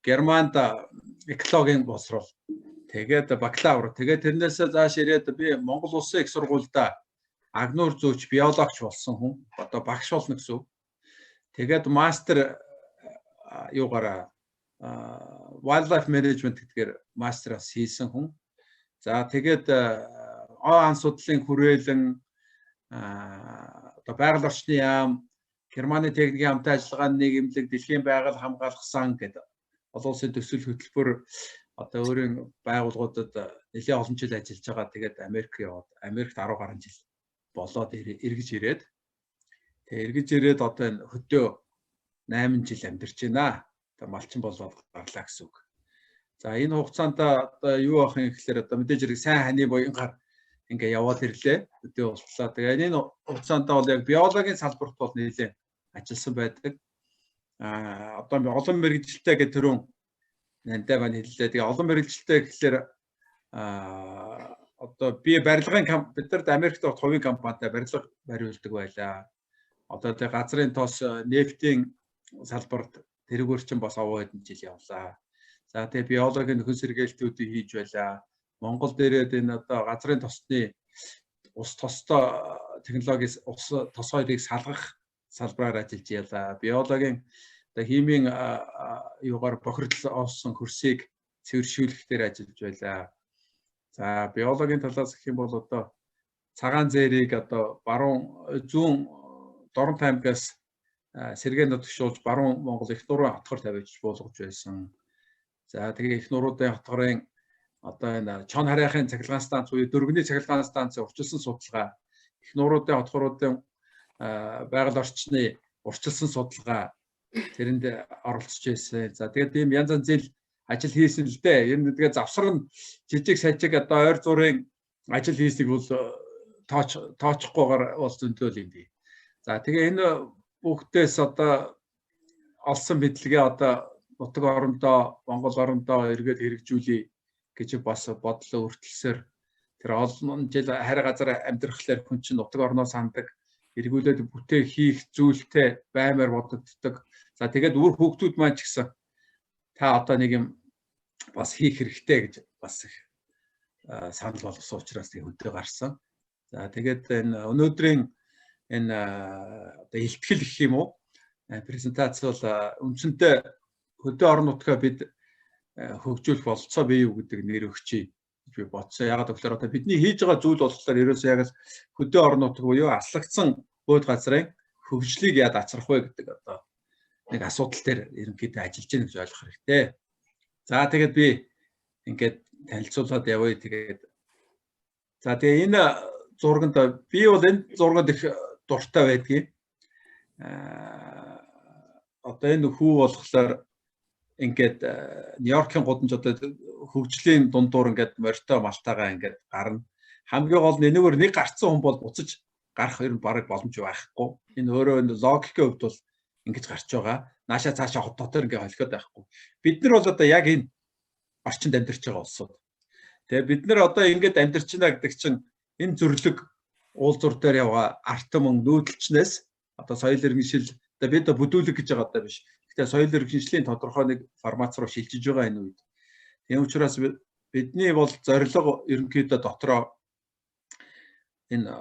Германд экологийн боловсрол. Тэгээд бакалавр. Тэгээд тэрнээсээ зааш ирээд би Монгол Улсын их сургуульд агнуур зүйч, биологч болсон хүн. Одоо багш болно гэсэн үг. Тэгээд мастер юугаараа wildlife management гэдгээр мастераас хийсэн хүн. За, тэгээд ан судлалын хүрээлэн, одоо байгаль орчны яам, Германы техникийн хамтын ажиллагааны нийгэмлэг, дэлхийн байгаль хамгаалах сан гэдэг олон улсын төсөл хөтөлбөр, одоо өөрийн байгууллагуудад нэлээд олон жил ажиллаж байгаа. Тэгээд Америк яваад, Америкт 10 гаруй жил болоод эргэж ирээд, тэгээ эргэж ирээд одоо энэ хөдөө 8 жил амьдарч байна. Одоо малчин болоод гарлаа гэсэн үг. За, энэ хугацаанд одоо юу авах юм гэхээр одоо мэдээж хэрэг сайн ханы буянгаар ингээ яваад ирлээ. Хөдөө болтлаа. Тэгээ энэ хугацаанд бол яг биологийн салбарт бол нэлээд ажилласан байдаг. Одоо олон мэргэжилтэй гэх түрүүн нандаа маань хэллээ. Тэгээ олон мэргэжилтэй гэхлээр одоо би барилгын, бид нарт Америкт хувийн компанитай барилга бариулдаг байлаа. Одоо тэгээ газрын тос, нефтийн салбарт тэрүүгээр чинь бас овоо хэдэн жил явлаа. За, тэгээ биологийн нөхөн сэргээлтүүдийг хийж байлаа. Монгол дээрээ энэ одоо газрын тосны ус тостой технологи, ус тос хоёрыг салгах салбараар ажиллаж ялаа. Биологийн, одоо химийн юугаар бохирдол олсон хөрсийг цэвэршүүлэх дээр ажиллаж байлаа. За, биологийн талаас гэх юм бол одоо цагаан зээрийг одоо баруун зүүн Дорнот аймгаас сэргээн нутагшуулж баруун Монгол их нуурын хотгор тавьж буулгаж байсан. За, тэгээ их нууруудын хотгорын одоо энэ чон харьяахын цахилгаан станц буюу дөргөний цахилгаан станцын урьдчилсан судалгаа, их нууруудын хотгоруудын байгаль орчны урьдчилсан судалгаа, тэрэнд оролцож байсан. За, тэгээд ийм янз янзын ажил хийсэн л дээ. Энэ тэгээ завсар нь жижиг сажиг одоо ойр зургийн ажил хийснийг бол тооцохгүйгээр бол зөндөөл юм би. За, тэгээ энэ бүгдээс одоо олсон мэдлэгээ одоо нутаг орондоо, Монгол орондоо эргээд хэрэгжүүлье гэж бас бодлоо өртөлсөөр, тэр олон жил хайр газар амьдрахлаар хүн чинь нутаг орноо сандаг, эргүүлээд бүтээ хийх зүйлтэй баймаар бодогддог. За, тэгээд үр хүүхдүүд маань ч гэсэн та одоо нэг юм бас хийх хэрэгтэй гэж бас их санал болгосон учраас тэг хөдөө гарсан. За, тэгээд энэ өнөөдрийн энэ одоо илтгэл гэх юм уу, презентац бол үндсэндээ хөдөө орон нутгаа бид хөгжүүлэх бололцоо бий юу гэдэг нэр өгчий гэж би бодсон. Ягаад гэвэл одоо бидний хийж байгаа зүйл болохоор ерөөсөө яг л хөдөө орон нутаг буюу аслагдсан бууд газрын хөгжлийг яад ацрах вэ гэдэг одоо нэг асуудал дээр ерөнхийдөө ажиллаж байна гэж ойлгох хэрэгтэй. За, тэгээд би ингээд танилцуулаад явъя. Тэгээд за, тэгээ энэ зурганд, би бол энэ зурганд их дуртай байдгийг. Одоо энэ хүү болохоор ингээд Нью-Йоркийн гудамж, одоо хөгжлийн дундуур ингээд морьтой малтайгаа ингээд гарна. Хамгийн гол нь энэгээр нэг гарцсан хүн бол буцаж гарах ер нь бараг боломж байхгүй. Энэ өөрөө энэ логикийн хувьд бол ингэж гарч байгаа. Нааша цаашаа хот дотор ингээ холхиод байхгүй. Бид нар бол одоо яг энэ орчинд амьдарч байгаа улсууд. Тэгээ бид нар одоо ингээд амьдарч байна гэдэг чинь энэ зүрлэг уулзур дээр яваа арт түмэн нүүдэлчнээс одоо соёл иргэншил, одоо бид бүдүүлэг гэж байгаа одоо биш. Гэхдээ соёл иргэншлийн тодорхой нэг формац руу шилжиж байгаа энэ үед. Тийм учраас бидний бол зорилго ерөнхийдөө дотроо энэ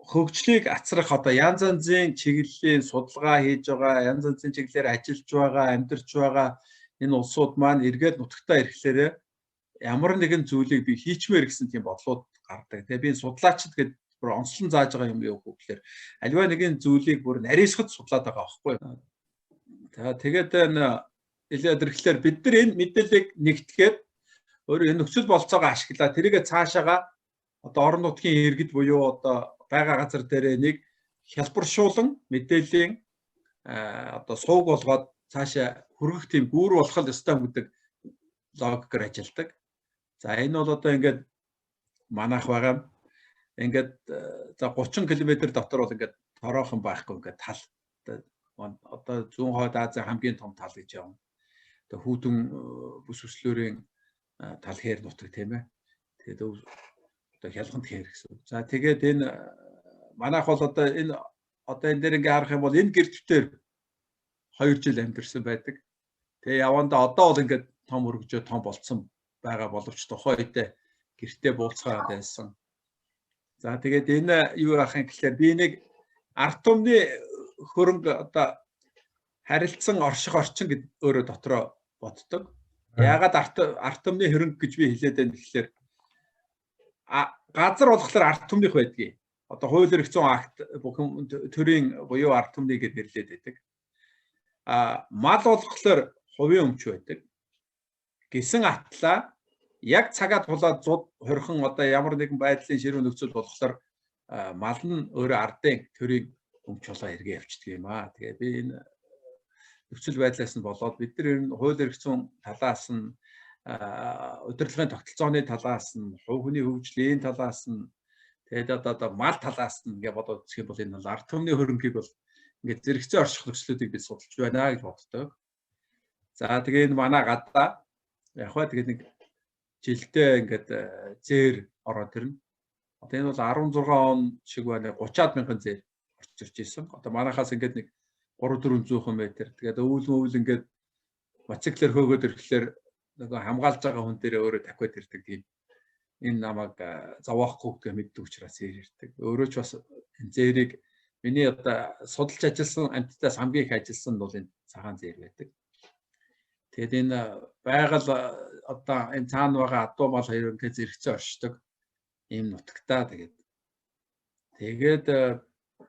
хөгжлийг ацрах, одоо янз янзын чиглэлийн судалгаа хийж байгаа, янз янзын чиглэлээр ажиллаж байгаа, амьдарч байгаа энэ улсууд маань эргээд нутагтаа ирэхлээрээ ямар нэгэн зүйлийг би хийчмээр гэсэн тийм бодлууд гардаг. Тэгээ би судлаачд гэдэг бүр онцлон зааж байгаа юм юу гэхээр аливаа нэгэн зүйлийг бүр нарийсгаж судлаад байгаа байхгүй юу. За, тэгээд энэ илээд ирэхлээр бид нар энэ мэдээллийг нэгтгэхэд өөрөө энэ нөхцөл болцоогоо ашиглаа. Тэрийгэ цаашаага одоо орон нутгийн иргэд буюу одоо байгаа газар дээрээ нэг хялбаршуулан мэдээллийн одоо сувг болгоод цаашаа хүргэх тийм гүүр болох л ёстой гэдэг логикээр ажилладаг. За, энэ бол одоо ингээд манайх байгаа. Ингээд за 30 км дотор бол ингээд тороохон байхгүй, ингээд тал одоо зүүн хойд Азийн хамгийн том тал гэж явна. Одоо хүүтэн бүс өслөөрийн тал хээр нутаг, тийм ээ. Тэгээд одоо хялганд хээр гэсэн. За, тэгээд энэ манайх бол одоо энэ одоо энэ дээр ингээ харах юм бол энэ гэр төтөр 2 жил амьдэрсэн байдаг. Тэгээ явандаа одоо бол ингээд том өргөжөө том болцсон байгаа боловч тухайн үедээ гэртээ бууцгаад байсан. За тэгээд энэ юу яах юм гэхээр би нэг ард түмний хөрөнгө одоо харилцан орших орчин гэд өөрөө дотроо боддог. Яагаад ард түмний хөрөнгө гэж би хэлээд байна гэхээр газар болохоор ард түмнийх байдгийг. Одоо хууль эрх зүйн акт бүхэн төрийн буюу ард түмний гэд нэрлээд байдаг. Мал болохоор хувийн өмч байдаг. Гисэн атлаа яг цагаа тулаад зуд хорхон одоо ямар нэгэн байдлын ширүүн нөхцөл болохоор мал нь өөрөө ардын төрийн өмч болоо эргээ явчихдаг юм аа. Тэгээ би энэ нөхцөл байдлаас нь болоод бид нар ер нь хууль эрх зүйн талаас нь, удирдлагын тогтолцооны талаас нь, хувь хүний хөгжлийн талаас нь, тэгээд одоо мал талаас нь ингээ бодоод үзэх юм бол энэ бол ард түмний хөрөнгийг бол ингээд зэрэгцээ орших нөхцлүүдийг би судалж байна гэж боддог. За тэгээ энэ манай гадаа яг ба тэгээд нэг жилдээ ингээд зээр ороод ирнэ. Одоо энэ бол 16 он шиг байна, 30-аад мянган зээр орж ирж исэн. Одоо манайхаас ингээд нэг 3-400 метр. Тэгээд өвөл мөвөл ингээд мотоциклээр хөөгөөд ирэхлээр нөгөө хамгаалж байгаа хүн дээрээ өөрөө тавхиад ирдэг тийм. Энэ намайг зовоохгүй гэдгээ мэддэг учраас зээр ирдэг. Өөрөө ч бас энэ зээрийг миний одоо судалж ажилласан амьтдаас хамгийн их ажилласан нь бол энэ цагаан зээр байдаг. Тэгээд энэ байгаль одоо энэ цаана байгаа адуу мал хоёр ингээд зэрэгцээ оршдог ийм нутагтаа. Тэгээд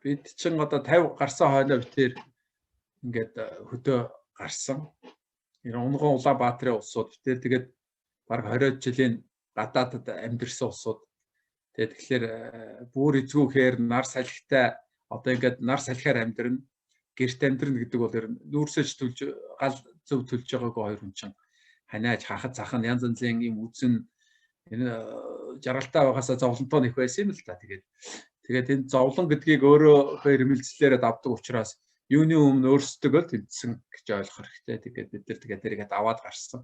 бид чин одоо 50 гарсан хойлоо битэр ингээд хөдөө гарсан. Энэ унган Улаанбаатарын улсууд битэр тэгээд бараг 20 жилийн гадаадад амьдэрсэн улсууд. Тэгээд тэгэхээр бүр эзгүүхээр нар салхитай одоо ингээд нар салхиар амьдрна, гэрт амьдрна гэдэг бол ер нь нүүрсэж төлж гал зөв төлж байгаагүй хоёр хүн чинь ханиач хахад зах нь янз янзын юм үзэн энэ жаргалтай байгаасаа зовлонтоо нэх байсан юм л да. Тэгээд энэ зовлон гэдгийг өөрөө хэрмэлзлээрээ давдаг учраас юуны өмнө өөрсдөө л тэмцсэн гэж ойлгох хэрэгтэй. Тэгээд бид нар тэгээд тэрийг даваад гарсан.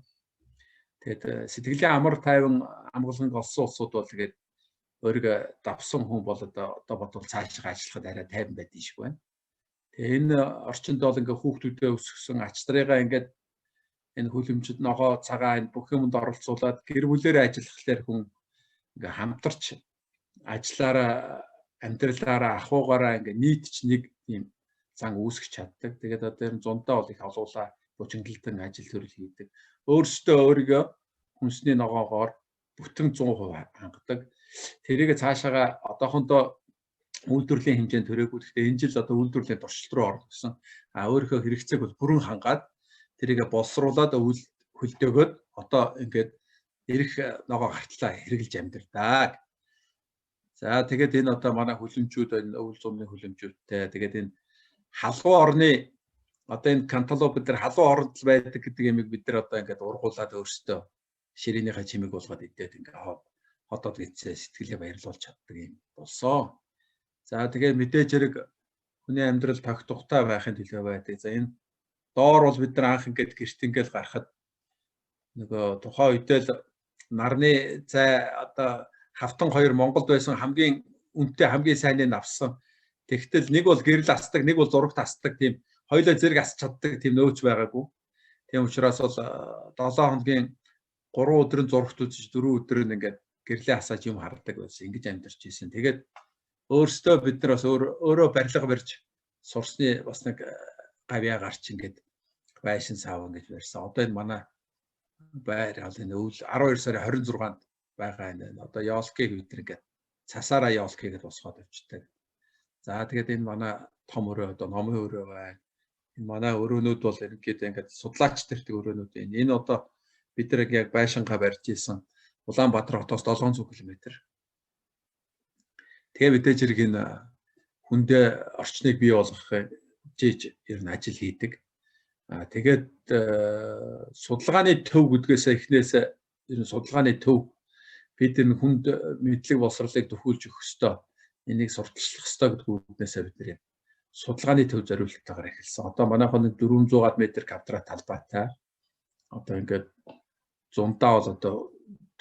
Тэгээд сэтгэлийн амар тайван амгаланг олсон улсууд бол тэгээд өөрийгөө давсан хүн бол одоо бодвол цаашаа ажиллахад арай тайван байдсан шиг байна. Тэгээ энэ орчинд бол ингээ хүүхдүүдээ өсгсөн ач нарыгаа ингээд энэ хүлэмжид ногоо цагаан энэ бүх юмд оролцуулаад гэр бүлээрээ ажиллахлаар хүн ингээ хамтарч ажиллаараа амьдралаараа ахуйгаараа ингээ нийтч нэг тийм зан үүсгэж чаддаг. Тэгээд одоо ер нь зундаа бол их олуулаа бужигналдан ажил төрөл хийдэг. Өөрсдөө өөрийгөө хүнсний ногоогоор бүтэн 100% хангадаг. Тэрийг цаашаага одоохондоо үйлдвэрлэлийн хэмжээнд төрөөгүй. Гэхдээ энэ жил одоо үйлдвэрлэлийн туршилт руу орно гэсэн. А өөрийнхөө хэрэгцээг бол бүрэн хангаад тэрийг боловсруулад өвөл хөлдөөгөөд одоо ингээд эрэх ногоо гартлаа хэрэгжилж амьдардаг. За тэгээд энэ одоо манай хүлэмжүүд энэ өвөл зумны хүлэмжүүдтэй. Тэгээд энэ халуун орны одоо энэ канталоп бид нар халуун оронд л байдаг гэдэг юмыг бид нар одоо ингээд ургуулад өөрсдөө ширээнийхээ чимэг болгоод идээд ингээд хотод гидсээ сэтгэлээ баярлуулж чаддаг юм болсон. За тэгээ мэдээж хэрэг хүний амьдрал тох тухтай байхын төлөө байдаг. За энэ доор бол бид нар анх ингээд гэрт ингээд гарахад нөгөө тухайн үедээ л нарны цай одоо хавтан хоёр Монголд байсан хамгийн үнэтэй хамгийн сайныг авсан. Тэгтэл нэг бол гэрэл асдаг, нэг бол зурагт асдаг тийм хоёулаа зэрэг асч чаддаг тийм нөөц байгаагүй. Тийм учраас бол 7 хоногийн 3 өдөр нь зурагт үзэж 4 өдөр нь ингээд гэрлээ асааж юм хардаг байсан. Ингэж амьдарч ирсэн. Тэгээд өөрсдөө бид нар бас өөрөө барилга барьж сурсны бас нэг гавьяа гарч ингээд байшин сав ингэж барьсан. Одоо энэ манай байр бол энэ өвөл 12 сарын 26-нд байгаа энэ одоо ёлкийг бид нар ингээд цасаараа ёлки гэж босгоод явчихдаг. За тэгээд энэ манай том өрөө одоо номын өрөө байна. Энэ манай өрөөнүүд бол ерөнхийдөө ингээд судлаач тэртэг өрөөнүүд байна. Энэ одоо бид нар яг байшингаа барьж исэн Улаанбаатар хотоос 700 км. Тэгээ мэдээж хэрэг энэ хүндээ орчныг бий болгох жиж ер нь ажил хийдэг. Тэгээд судалгааны төв гэдгээс эхнээс ер нь судалгааны төв бид энэ хүнд мэдлэг боловсролыг төхүүлж өгөх ёстой. Энийг сурталчлах ёстой гэдэг үүднээсээ бид нэр судалгааны төв зориулттайгаар эхэлсэн. Одоо манайхан нэг 400 метр квадрат талбайтай. Одоо ингээд зундаа бол одоо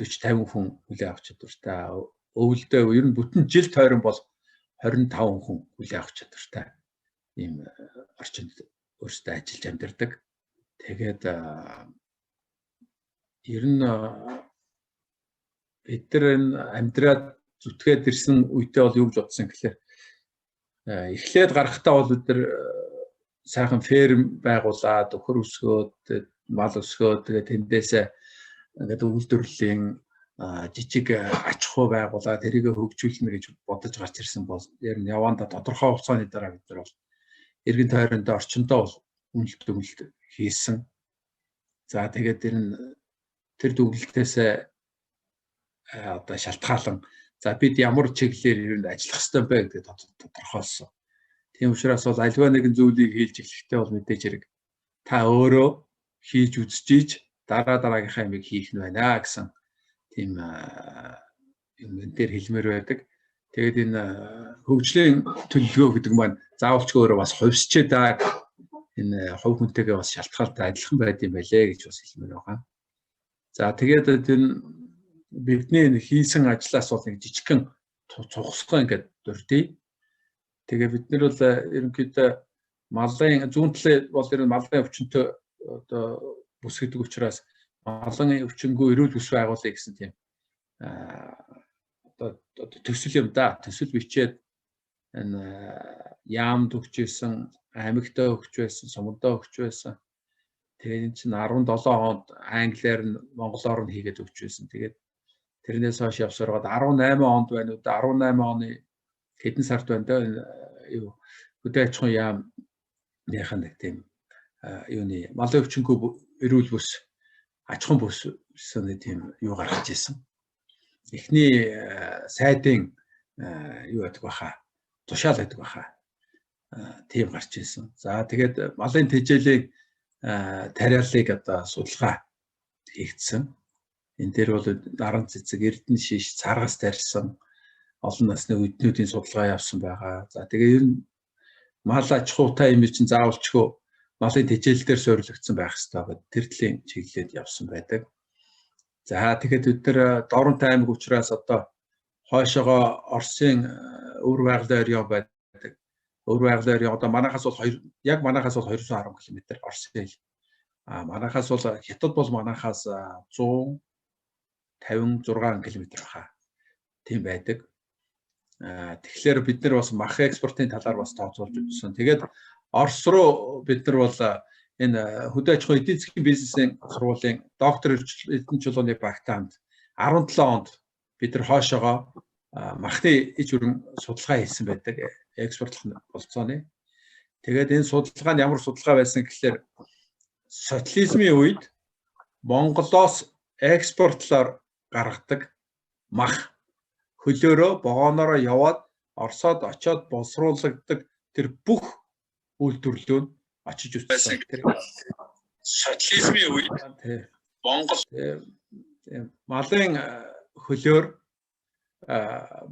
40 50 хүн хүлээн авах чадвартай. Өвөлдөө ер нь бүтэн жил тойрон бол 25 хүн хүлээн авах чадвартай. Ийм орчинд өөрсдөө ажиллаж амьдардаг. Тэгээд ер нь бид нар энэ амьдраад зүтгээд ирсэн үедээ бол юу гэж бодсон гэхээр эхлээд гарахтаа бол бид нар сайхан ферм байгуулад, өхөр өсгөөд, мал өсгөөд, тэгээд тэндээсээ ингээд үйлдвэрлэлийн жижиг ач ахуй байгуулаад тэрийгэ хөгжүүлнэ гэж бодож гарч ирсэн бол ер нь явандаа тодорхой хугацааны дараа бид нар бол эргэн тойрондоо, орчиндөө бол үнэлт дүгнэлт хийсэн. За, тэгээд ер нь тэр дүгнэлтээсээ одоо шалтгаалan за бид ямар чиглэлээр ер нь ажиллах ёстой бэ гэдэг тодорхойлсон. Тийм учраас бол аливаа нэгэн зүйлийг хийж эхлэхдээ бол мэдээж хэрэг та өөрөө хийж үзчихийж дараа дараагийнхаа юмыг хийх нь байна гэсэн тийм юм энэ дээр хэлмээр байдаг. Тэгээд энэ хөгжлийн төлөвлөгөө гэдэг маань заавалч өөрөө бас хувьсчээ даа, энэ хувь хүнтэйгээ бас шалтгаалтай адилхан байд юм байлээ гэж бас хэлмээр байгаа. За, тэгээд энэ бидний энэ хийсэн ажлаас бол нэг жижигхэн цугсгоо ингээд дурдъя. Тэгээ бид нар бол ерөнхийдөө малын зүүн талын бол ер нь малын өвчнөд одоо бүс гэдэг учраас малын өвчнгүй эрүүл бүс байгуулъя гэсэн тийм одоо төсөл юм да. Төсөл бичээд энэ яамд өгч байсан, аймагтаа өгч байсан, сумандаа өгч байсан. Тэгээд энэ чинь 17 онд англиар нь, монголоор нь хийгээд өгч байсан. Тэгээд тэрнээс хойш явсараад 18 онд байна уу да, 18 оны хэдэн сард байна да, энэ юу хөдөө аж ахуйн яамныхаа нэг тийм юуны малын өвчнгүй эрүүл бүс, аж ахуйн бүс гэсэн нэг тийм юу гаргаж ирсэн. Эхний сайдын юу байдаг баха, тушаал байдаг баха. Тийм гарч ирсэн. За, тэгээд малын тэжээлийн тариаллыг одоо судалгаа хийгдсэн. Энэ дээр бол наран цэцэг, эрдэнэ шиш, царгас тарьсан олон насны үднүүдийн судалгаа явсан байгаа. За, тэгээ ер нь мал аж ахуйтай юм чинь заавалчгүй малын тэжээл дээр суурилагдсан байх ёстой гэдэг тэр төрлийн чиглэлд явсан байдаг. За, тэгэхэд бид нар Дорнот аймаг учраас одоо хойшоогоо Оросын өвөр байгалийн орён байдаг. Өвөр байгалийн орён одоо манайхаас бол 2, яг манайхаас бол 210 км Оросын хэл. А манайхаас бол Хятад бол манайхаас 156 км баха. Тийм байдаг. Тэгэхээр бид нар бас мах экспортын талаар бас тооцоолж үзсэн. Тэгээд Орос руу бид нар бол энэ хөдөө аж ахуйн эдийн засгийн бизнесийн сургуулийн доктор Эрдэнэ Чулууны багтай хамт 17 онд бид нар хойшоогоо махны иж бүрэн судалгаа хийсэн байдаг, экспортлох болцооны. Тэгээд энэ судалгаа нь ямар судалгаа байсан гэхлээр социализмын үед Монголоос экспортлоор гаргадаг мах хөлөөрөө, вагоноороо яваад Оросод очиод боловсруулагддаг тэр бүх үйлдвэрлэлөө нь очиж үзсэн. Тэр социализмын үед Монгол малын хөлөөр,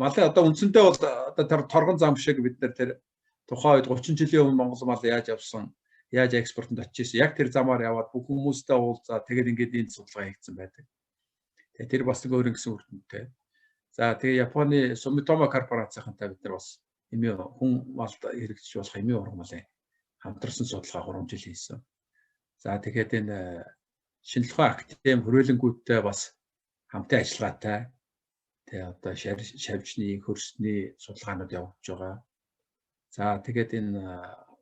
малын одоо үндсэндээ бол одоо тэр торгон зам шиг бид нар тэр тухайн үед 30 жилийн өмнө Монгол мал яаж явсан, яаж экспортод очиж ирсэн, яг тэр замаар яваад бүх хүмүүстэй уулзаа, тэгээд ингээд энэ судалгаа хийгдсэн байдаг. Тэгээд тэр бас нэг өөр ингэсэн үр дүнтэй. За, тэгээ Японы Sumitomo корпорацийнхантай бид нар бас эмийн хүн малд хэрэгжиж болох эмийн ургамлын хамтарсан судалгаа 3 жил хийсэн. За, тэгээд энэ шинжлэх ухааны академи хүрээлэнгүүдтэй бас хамтын ажиллагаатай тэгээ одоо шавжны, хөрсний судалгаанууд явагдаж байгаа. За, тэгээд энэ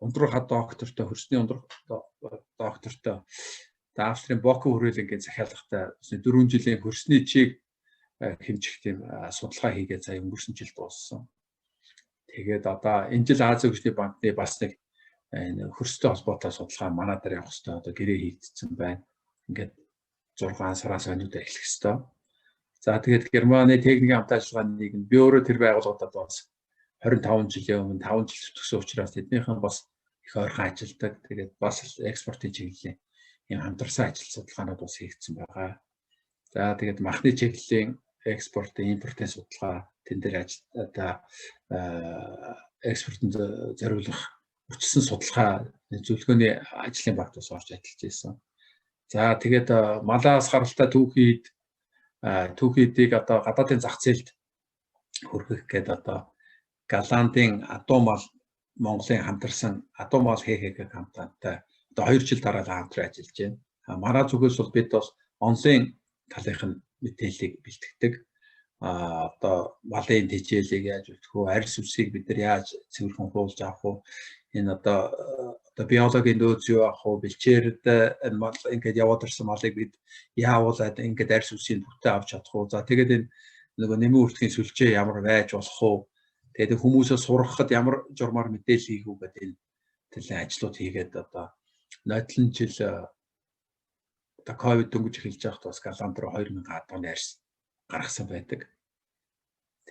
ундрах доктортой, хөрсний ундрах доктортой, Австрийн Боко хүрээлэнгийн захиалгатай 4 жилийн хөрсний чиг хэмжих тийм судалгаа хийгээд сая өнгөрсөн жил дууссан. Тэгээд одоо энэ жил Азийн хөгжлийн банкны бас нэг энэ хөрстэй холбоотой судалгаа манай дээр явах хэрэгтэй, одоо гэрээ хийгдсэн байна. Ингээд 6 сараас өнөөдөр эхлэх хэрэгтэй. За, тэгээд Германы техникийн хамт ажиллагааны нийгэм, би өөрөө тэр байгууллагадад бас 25 жилийн өмнө 5 жил зүтгэсэн учраас тэднийхэн бас их ойрхон ажилладаг. Тэгээд бас экспортын чиглэлийн юм хамтарсан ажил судалгаанууд бас хийгдсэн байгаа. За, тэгээд махны чиглэлийн экспортын, импортын судалгаа тэн дээр ажил одоо экспортод зориулах урьдчилсан судалгаа зөвлөгөөний ажлын багт бас орж ажиллаж байсан. За, тэгээд малаас гаралтай түүхий эдийг одоо гадаадын зах зээлд хүргэх гээд одоо Голландын адуу мал, Монголын хамтарсан адуу мал ХХК компанитай Одоо 2 жил дараа хамтран ажиллаж байна. Манай зүгээс бол бид бол онлайн талынх нь мэдээллийг бэлтгэдэг. Одоо малын тэжээлийг яаж өгөх вэ? Арьс үсгийг бид нар яаж цэвэрхэн хуулж авах вэ? Энэ одоо биологийн нөөц юу авах вэ? Бэлчээрд энэ мал ингээд яваад ирсэн малыг бид яавал ингээд арьс үсийг бүтэн авч чадах уу? За тэгээд энэ нөгөө нэмэн үртгийн сүлжээ ямар байж болох вэ? Тэгээд хүмүүсээ сургахад ямар журмаар мэдээлэл хийх үү гэдэг энэ төрлийн ажлууд хийгээд одоо нодлон жил одоо ковид дөнгөж эхэлж байхад бас Голланд руу 2000 адууны арьс гаргасан байдаг.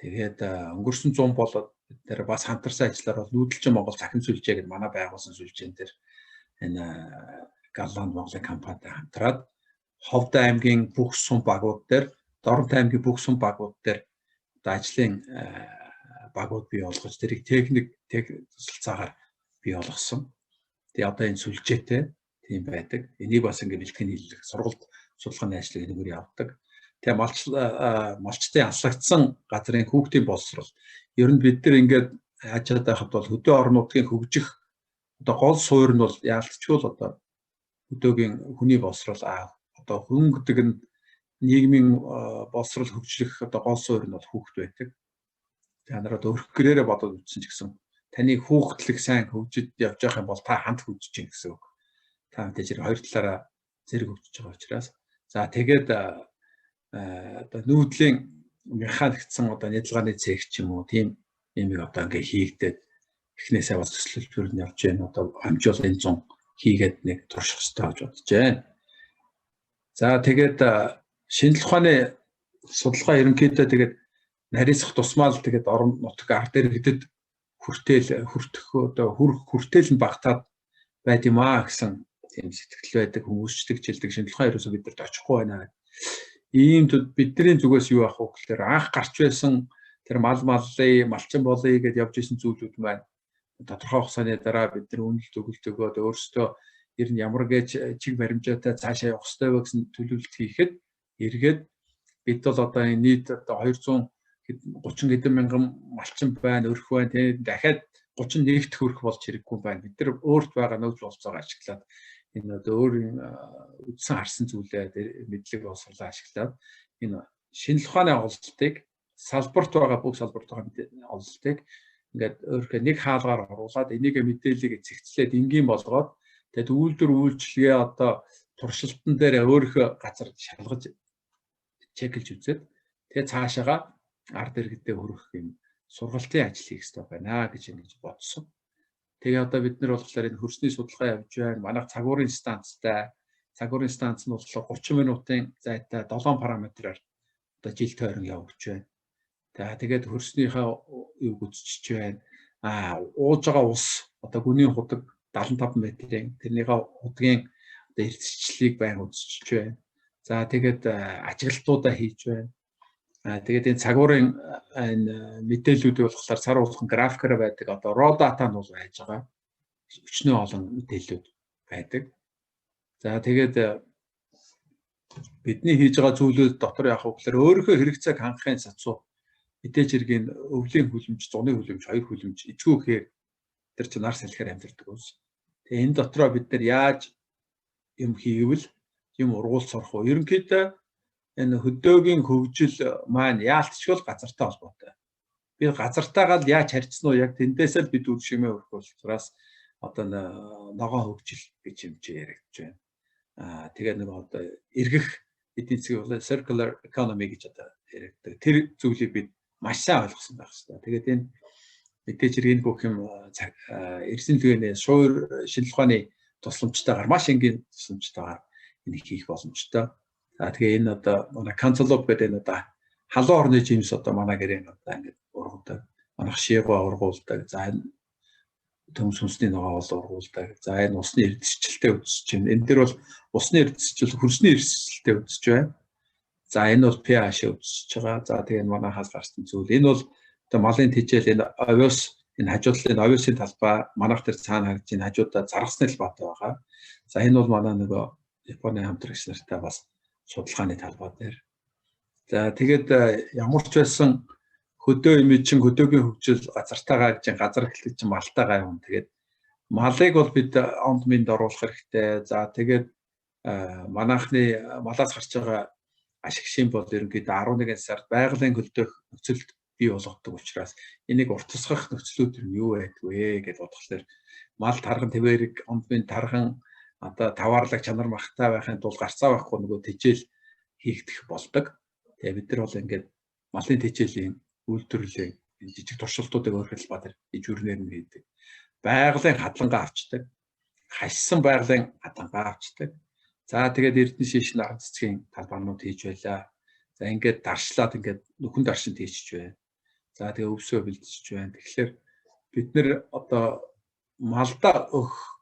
Тэгээд өнгөрсөн 100 болоод бид нэр бас хамтарсан ажиллаар бол нүүдэлчин Монгол цахим сүлжээ гэдэг манай байгуулсан сүлжээн дээр энэ Голланд Монголын компанитай хамтраад Ховд аймгийн бүх сум багууд дээр, Дорнот аймгийн бүх сум багууд дээр одоо ажлын багууд бий болгож тэрийг техник тусалцаагаар бий болгосон. Тэгээ одоо энэ сүлжээтэй тийм байдаг. Энийг бас ингэ бэлтгэн нийлэх сургалт судалгааны ажлыг энэгээр явдаг. Тэгээ малчдын аллагдсан газрын хүүхдийн боловсрол. Ер нь бид нар ингээд яаж байхад бол хөдөө орон нутгийн хөгжих одоо гол суурь нь бол яалтчгүй л одоо хөдөөгийн хүний боловсрол, одоо хүн гэдэг нь нийгмийн боловсрол хөгжлөх одоо гол суурь нь бол хүүхд байдаг. Та нар одоо өрх гэрээрээ бодоод үзсэн ч гэсэн таны хүүхдлэг сайн хөгжиж явж байгаа юм бол та хамт хөгжиж гин гэсэн үг. Та мэдээж хэрэг хоёр талаараа зэрэг хөгжиж байгаа учраас за тэгээд одоо нүүдлийн механикцсан одоо нядалгааны цех ч юм уу тийм юмыг одоо ингээ хийгдээд эхнээсээ бас төсөл нь явж байна. Одоо амжуул энэ 100 хийгээд нэг турших хэрэгтэй гэж бодож байна. За тэгээд шинжлэх ухааны судалгаа ерөнхийдөө тэгээд нарийсах тусмаа л тэгээд орон нутаг ард иргэдэд хүртэл хүртэх одоо хүртэл нь багтаад байд юм аа гэсэн тийм сэтгэл байдаг, хүмүүсчдэг жилдэг шинжлэх ухаан ерөөсөө бид нарт очихгүй байна. Ийм бидний зүгээс юу авах вэ гэхээр анх гарч байсан тэр мал маллыг, малчин болъё гэдээ явж исэн зүйлүүд маань тодорхой хугацааны дараа бид нар үнэлт өгөлт өгөөд өөрсдөө ер нь ямар гэж чиг баримжаатай цаашаа явах ёстой вэ гэсэн төлөвлөлт хийхэд эргээд бид бол одоо энэ нийт одоо 230 хэдэн мянган малчин байна, өрх байна. Тэгээд дахиад 31 дэх өрх болж хэрэггүй байна. Бид нар өөрт байгаа нөөц болцоогоо ашиглаад энэ одоо өөрийн үдсэн харсан зүйлээ мэдлэг боловсролоо ашиглаад энэ шинжлэх ухааны ололтыг салбарт байгаа бүх салбарт байгаа ололтыг ингээд өөрийнхөө нэг хаалгаар оруулаад энийг мэдээллийг цэгцлээд энгийн болгоод тэгээд үйлдвэр үйлчилгээ одоо туршилтан дээр өөрийнхөө газар шалгаж чеклж үзээд тэгээд цаашаага ард иргэдэд хүргэх юм сургалтын ажил хийх хэрэгтэй байна гэж ингэж бодсон. Тэгээ одоо бид нар болохоор энэ хөрсний судалгаа явж байна. Манайх цагуурын станцтай. Цагуурын станц нь болохоор 30 минутын зайтай 7 параметраар одоо жил тойрон явагдаж байна. За тэгээд хөрснийхээ юг үзчихэж байна. Ууж байгаа ус одоо гүнийн худаг 75 метрийн тэрнийхээ худгийн одоо эрсчлийг байн үзчихэж байна. За тэгээд ажиглалтуудаа хийж байна. Тэгээд энэ цагуурын энэ мэдээллүүдийг болохоор сар болгон графикаар байдаг. Одоо raw data нь бол байж байгаа. Өчнөө олон мэдээллүүд байдаг. За тэгээд бидний хийж байгаа зүйлүүд дотор яг вэ гэхээр өөрийнхөө хэрэгцээг хангахын сацуу мэдээж хэргийн өвлийн хүлэмж, зуны хүлэмж, хоёр хүлэмж ичгүүхээр тэр чинь нар салхиар амьдардаг ус. Тэгээ энэ дотроо бид нар яаж юм хийвэл юм ургуулж сурах вэ? Ерөнхийдөө энэ хөдөөгийн хөгжил маань яалтчгүй л газартай холбоотой. Би газартайгаа л яаж харьцсан уу яг тэндээсээ л бид үр шимээ өрөх учраас одоо ногоон хөгжил гэж юм чи яригдж байна. Тэгээд нэг одоо эргэх эдийн засгийн бол circular economy гэж одоо яригддаг. Тэр зүйлийг бид маш сайн ойлгосон байх хэрэгтэй. Тэгээд энэ мэдээж хэрэг энэ бүх юм эрсэн түгээний суур шинжлэх ухааны тусламжтайгаар маш энгийн тусламжтайгаар энийг хийх боломжтой. За тэгээ энэ одоо манай Cantaloupe гэдэг энэ одоо халуун орны жимс одоо манай гэрээ одоо ингээд ургадаг. Манайх шиэгөө ургуулдаг. За энэ төмс хүнсний ногоо бол ургуулдаг. За энэ усны эрдэсчлэлтэй үзэж байна. Энэ дээр бол усны эрдэсчил, хөрсний эрдэсчлэлтэй үзэж байна. За энэ бол pH үзэж байгаа. За тэгээ энэ манайхаас гарсан зүйл. Энэ бол одоо малын тэжээл, энэ овиос, энэ хажуу талын овиосын талбай манайх тэр цаана харж энэ хажуудаа заргасны талбайтай байгаа. За энэ бол манай нөгөө Японы хамтрагч нартай бас судалгааны талбай дээр. За тэгээд ямар ч байсан хөдөө юм чинь хөдөөгийн хөгжил газартайгаа гэж газар эхлэж чинь малтайгаа юм. Тэгээд Малыг бол бид онд минд оруулах хэрэгтэй. За тэгээд манайхны малаас гарч байгаа ашиг шим бол ерөнхийдөө 11 сард байгалийн хөлдөөх нөхцөлд бий болгодог учраас энийг уртасгах нөхцлүүд нь юу байдгүй гэж бодохлоор мал тарган твэрэг онд минь тарган одоо таваарлаг чанар махтай байхын тулд гарцаа байхгүй нөгөө тэжээл хийгдэх болдог. Тэгээ бид нар бол ингээд малын тэжээлийн үйлдвэрлэлийн жижиг туршилтуудыг өөрөх талбай дээр ижүүрнээр нь хийдэг. Байгалийн хадлангаа авчдаг. Хашсан байгалийн хадлангаа авчдаг. За тэгээд Эрдэнэ шиш наран цэцгийн талбарнууд хийж байлаа. За ингээд даршлаад ингээд нүхэн даршинд хийчихэж байна. За тэгээ өвсөө бэлдчихэж байна. Тэгэхээр бид нэр одоо малдаа өгөх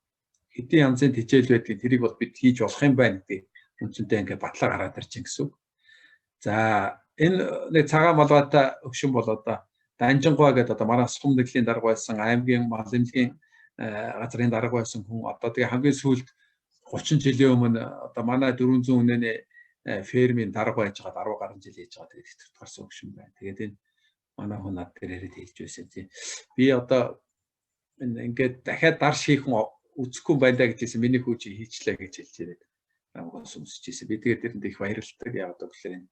хэдийн янзын тэжээл байдгийг тэрийг бол бид хийж болох юм байна гэдгийг үндсэндээ ингээд батлаа гараад ирж байна гэсэн үг. За энэ нэг цагаан малгайтай өгшин бол одоо Данжингуа гэдэг одоо манай сум нэглийн дарга байсан, аймгийн мал эмнэлгийн газрын дарга байсан хүн одоо тэгээ хамгийн сүүлд 30 жилийн өмнө одоо манай 400 үнэний фермийн дарга байж байгаа 10 гаруй жил хийж байгаа тэгээд хэвтэрт гарсан өгшин байна. Тэгээд энэ манай хүн над дээр яриад хэлж байсан тийм. Би одоо энэ ингээд дахиад дарш хийх хүн үзэхгүй байлаа гэж хэлсэн. Миний хүү чи хийчлээ гэж хэлж ирээд намайг өмсөж ирсэн. Би тэгээд тэрэнд их баярлалтай. Яг одоо гэхээр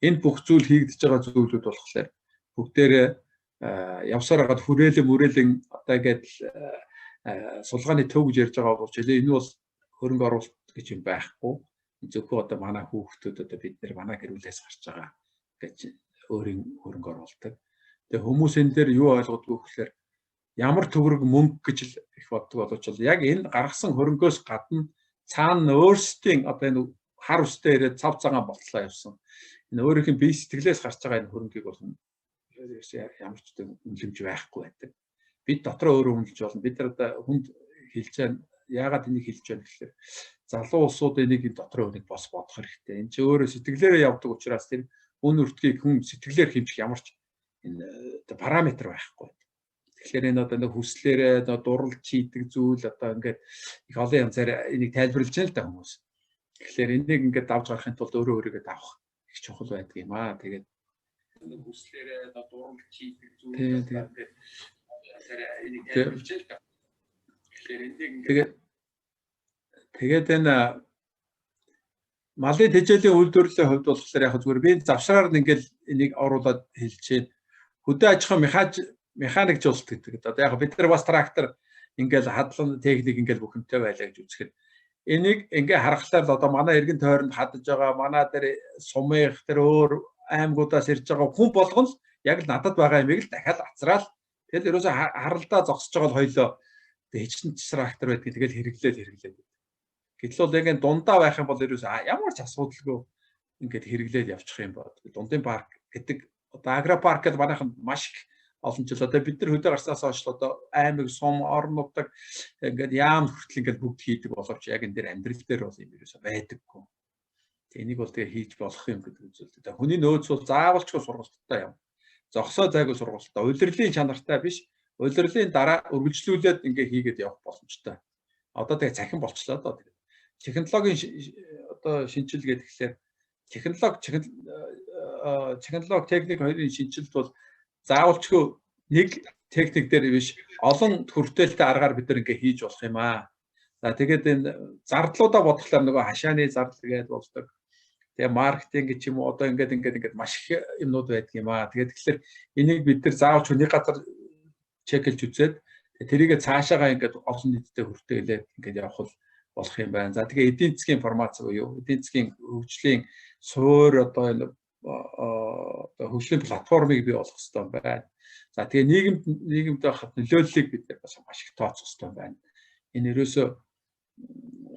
энэ бүх зүйл хийгдэж байгаа зүйлүүд болохоор бүгдээрээ явсаар хагаад хүрээлэн мөрөөлөн одоо ингээд сулгааны төв гэж ярьж байгаа боловч энэ бол хөрөнгө оруулалт гэж юм байхгүй. Зөвхөн одоо манай хүүхдүүд одоо бид нэр манай гэр бүлээс гарч байгаа гэж өөрийн хөрөнгө оруулдаг. Тэгээ хүмүүс энэ дээр юу ойлгодгүй гэхээр ямар төгрөг мөнгө гэж л их боддог боловч яг энэ гаргасан хөрөнгөөс гадна цаана өөрсдийн одоо энэ хар өстэй ирээд цав цагаан болтлоо явсан. Энэ өөрийнх нь бие сэтгэлээс гарч байгаа энэ хөрөнгийг бол ямар ч үнэлэмж байхгүй байдаг. Бид дотроо өөрөө үнэлж болно. Бид нар одоо хүнд хэлж байна. Яагаад энийг хэлж байна гэхээр залуу улсууд энийг дотроо үнийг бос бодох хэрэгтэй. Энд чи өөрөө сэтгэлээрээ явдаг учраас тэр үн өртгийг хүн сэтгэлээр хэмжих ямар ч энэ параметр байхгүй. Тэгэхээр энэ одоо нэг хүслээрээ дурлж хийдэг зүйл одоо ингээд их олон янзаар энийг тайлбарлаж байна л да хүмүүс. Тэгэхээр энийг ингээд давж гарахын тулд өөрөө өөрийгөө давах их чухал байдаг юм аа. Тэгээд нэг хүслээрээ дурлж хийдэг зүйл одоо ингээд энийг тайлбарлаж байна л да. Тэгэхээр энийг ингээд тэгээд энэ малын тэжээлийн үйлдвэрлэлийн хувьд болохоор яг зүгээр би завшраар нь ингээд энийг оруулаад хэлж байна. Хөдөө аж ахуйн механик жуулт гэдэг. Одоо яг бид нар бас трактор ингээл хадлан техник ингээл бүх юмтай байлаа гэж үзэхэд энийг ингээ харахлаар л одоо манай эргэн тойронд хадаж байгаа манай дээр сумынх тэр өөр аймагудаас ирж байгаа хүн болгон л яг л надад байгаа юмыг л дахиад ацраал тэгэл ерөөсө харалдаа зогсож байгаа л хоёлоо хичнээн трактор байдгийг тэгэл хэрэглээд. Гэтэл бол яг энэ дундаа байх юм бол ерөөсө ямар ч асуудалгүй ингээд хэрэглээд явчих юм байна. Дундын парк гэдэг одоо агропарк гэдэг манайхан маш их олон жил одоо бид нар хөдөө гарснаас хойш одоо аймаг, сум, орон нутаг ингээд яам хүртэл ингээд бүгд хийдэг боловч яг энэ дээр амьдрал дээр бол юм ерөөсөө байдаггүй. Тэг энийг бол тэгээ хийж болох юм гэдэг үзэл. Тэгээ хүний нөөц бол заавалчгүй сургалттай юм. Зогсоо зайгүй сургалттай, улирлын чанартай биш, улирлын дараа үргэлжлүүлээд ингээ хийгээд явах боломжтой. Одоо тэгээ цахим болчлоо доо. Тэгээ технологийн одоо шинжил гэдэг тэгэхээр технологи техник хоёрын шинжилт бол заавалчгүй нэг техник дээр биш олон хүртээлтэй аргаар бид нар ингээ хийж болох юм аа. За тэгээд энэ зардлуудаа бодохлоор нөгөө хашааны зардал гээд болдог. Тэгээ маркетинг гэж юм уу одоо ингээд маш их юмнууд байдаг юм аа. Тэгээд тэгэхээр энийг бид нар заавалч нэг газар чеклж үзээд тэрийгэ цаашаагаа ингээд олон нийтэд хүртээлээд ингээд явах болох юм байна. За тэгээ эдийн засгийн информац буюу эдийн засгийн хөгжлийн суур одоо энэ одоо хөгжлийн платформыг бий болгох хэрэгтэй байна. За тэгээ нийгэмд байхад нөлөөллийг бид бас маш их тооцох хэрэгтэй байна. Энэ ерөөсөө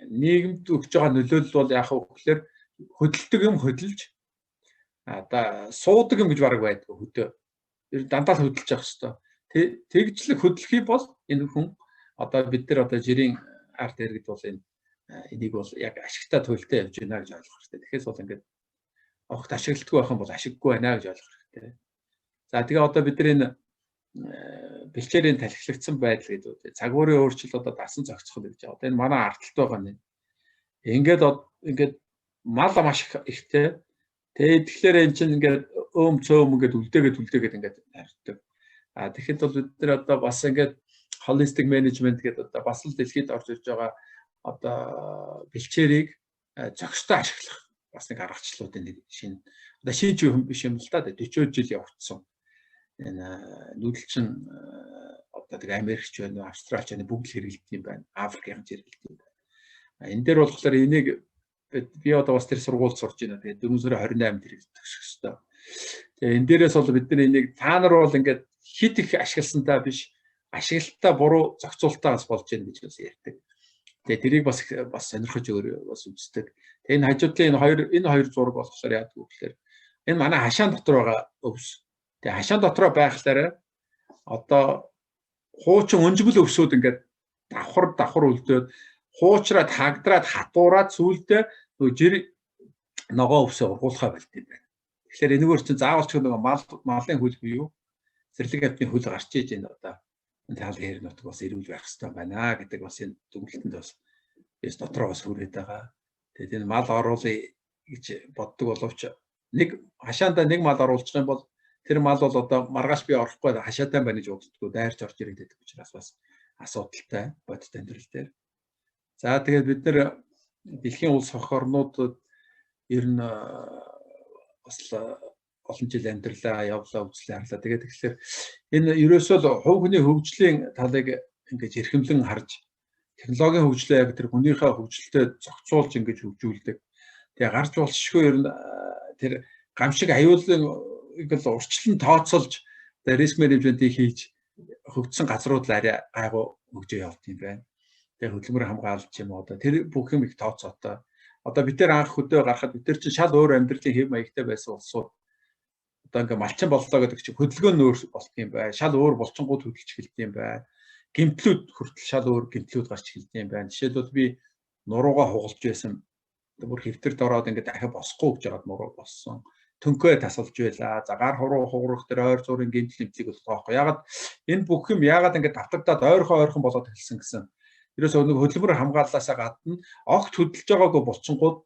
нийгэмд өгч байгаа нөлөөлөл бол яах вэ гэхээр хөдөлдөг юм хөдөлж одоо суудаг юм гэж бараг байдгүй хөдөө. Ер нь дандаа л хөдөлж явах хэрэгтэй. Тэгжлэг хөдлөх юм бол энэ хүн одоо бид нар одоо жирийн арт иргэд бол энэ энийг бол яг ашигтай төлөлтөй явж байна гэж ойлгох хэрэгтэй. Тэгэхээр бол ингээд огт ашигладаггүй байх юм бол ашиггүй байна гэж ойлгох хэрэгтэй. За тэгээ одоо бид нар энэ бэлчээрийн талхилагдсан байдал гэдэг үү. Цагуурын өөрчлөлт одоо дасан зохицох гэж байгаа. Одоо энэ манай ардталт байгаа нь. Ингээд ингээд мал маш их ихтэй. Тэгээд тэгэхээр эн чинь ингээд өөм цөөм ингээд үлдээгээд ингээд харьдаг. А тэгэхэд бол бид нар одоо бас ингээд Holistic management гэдэг одоо бас л дэлхийд орж ирж байгаа одоо бэлчээрийг зохистой ашиглах бас нэг аргачлалуудын нэг шинэ, одоо шинэ юм биш юм л да, 40 жил явагдсан. Энэ нүүдэлчин одоо тэг Америкч байна уу, Австралич байна, бүгд л хэрэглэдэг юм байна. Африкийн хэрэглэдэг юм байна. Энэ дээр болохоор энийг би одоо бас тэр сургуульд сурж байна. Тэгээд 4 сарын 28-нд хэрэглэх ёстой. Тэгээ энэ дээрээс бол бид нар энийг та нар бол ингээд хит их ашигласантай биш, ашиглалтаа буруу зохицуултаа бас болж байна гэж бас ярьдаг. Тэгээ тэрийг бас бас сонирхож өөр бас үздэг. Тэгээ энэ хажуудлын энэ хоёр зураг болохоор яадаг вэ гэхээр энэ манай хашаан дотор байгаа өвс. Тэгээ хашаан дотроо байхлаараа одоо хуучин өнжгөл өвсүүд ингээд давхар давхар үлдээд, хуучраад, хагдраад, хатуураад, сүүлдээ нөгөө жир ногоо өвсөө ургуулхаа болд юм байна. Тэгэхээр энэгээр чинь заавал ч нөгөө малын хөл буюу зэрлэг амьтны хөл гарч иж энэ одоо энэ тал хээр нутаг бас эрүүл байх хэрэгтэй байна гэдэг бас энэ дүгнэлтэнд бас бис дотроо бас хүрээд байгаа. Тэгээд энэ мал оруулъя гэж боддог боловч нэг хашаандаа нэг мал оруулчих юм бол тэр мал бол одоо маргааш би орохгүй хашаатай байна гэж боддгоо, дайрч орж ирээд байдаг учраас бас асуудалтай бодит амьдрал дээр. За, тэгээд бид нар дэлхийн улс хох орнуудад ер нь бас олон жил амьдралаа явлаа, үзлээ, харлаа. Тэгээд тэгэхээр энэ ерөөсөө л хувь хүний хөгжлийн талыг ингэж эрхэмлэн харж, технологийн хөгжлөө яг тэр хүнийхээ хөгжилтэй зохицуулж ингэж хөгжүүлдэг. Тэгээ гарч болшгүй ер нь тэр гамшиг аюулын л урьдчилан тооцоолж risk management ийг хийж хөгжсөн газрууд л арай гайгүй хөгжөө явд юм байна. Тэгээ хөдөлмөр хамгаалж юм уу, одоо тэр бүх юм их тооцоотой. Одоо бид нар анх хөдөө гарахад бид нар чинь шал өөр амьдралын хэв маягтай байсан улсууд одоо ингээ малчин боллоо гэдэг чинь хөдөлгөөн нь өөр болт юм бай. Шал өөр булчингууд хөдөлж эхэлт юм бай. Гэмтлүүд хүртэл шал өөр гэмтлүүд гарч эхэлт юм байна. Жишээлбэл, би нуруугаа хугалж байсан. Бүр хэвтэрд ороод ингээ дахиад босхгүй гэж байгаад нуруу боссон. Төнкөө тасалж байлаа. За, гар хуруу хугарах тэр ойр зуурын гэмтэл нэмтлийг бол тоохгүй. Ягаад энэ бүх юм ягаад ингээ давтагдаад ойрхон ойрхон болоод эхэлсэн гэсэн. Ерөөсөө нэг хөдөлмөр хамгааллаасаа гадна огт хөдөлж байгаагүй булчингууд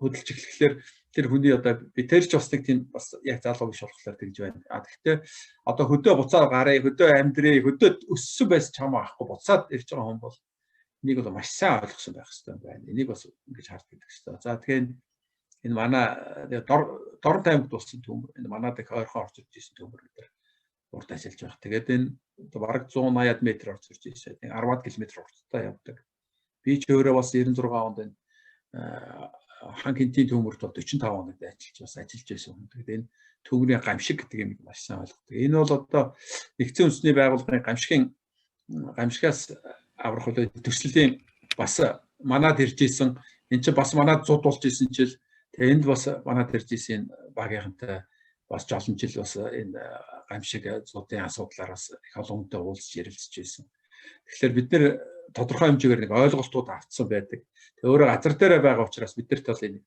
хөдөлж эхлэхлээр тэр хүний одоо би тэр ч бас нэг тийм бас яг залуу биш болохоор тэгж байна. А тэгтээ одоо хөдөө буцаад гарыг, хөдөө амьдрээ, хөдөө өссөн байсан ч хамаа авахгүй буцаад ирж байгаа хүн бол энийг бол маш сайн ойлгосон байх хэрэгтэй байна. Энийг бас ингэж харж байдаг хэрэгтэй. За, тэгэхээр энэ манай Дорнот аймагт болсон төмөр, энэ манад их ойрхон орж ирж ирсэн төмөр бид нар урд ажиллаж байгаа. Тэгээд энэ бараг 180-ад метр орж ирж ирсэн. 10 км урттай явдаг. Би ч өөрөө бас 96 онд энэ хан хинтийн төмөрт бол 45 хоног ажиллаж бас ажиллаж байсан хүн. Тэгээд энэ төмрийн гамшиг гэдэг юм маш сайн ойлгодог. Энэ бол одоо нэгдсэн үндэсний байгууллагын гамшигаас аврах төслийн бас манад ирж исэн. Энд чинь бас манад зуд болж исэн чил. Тэгээ энд бас манад ирж исэн багийнхантай бас олон жил бас энэ гамшиг зудын асуудлаар бас их олон хүнтэй уулзч ярилцж байсан. Тэгэхээр бид нэр тодорхой хэмжээгээр нэг ойлголтууд авцсан байдаг. Тэгээ өөрөө газар дээрээ байгаа учраас бид нарт бол энэ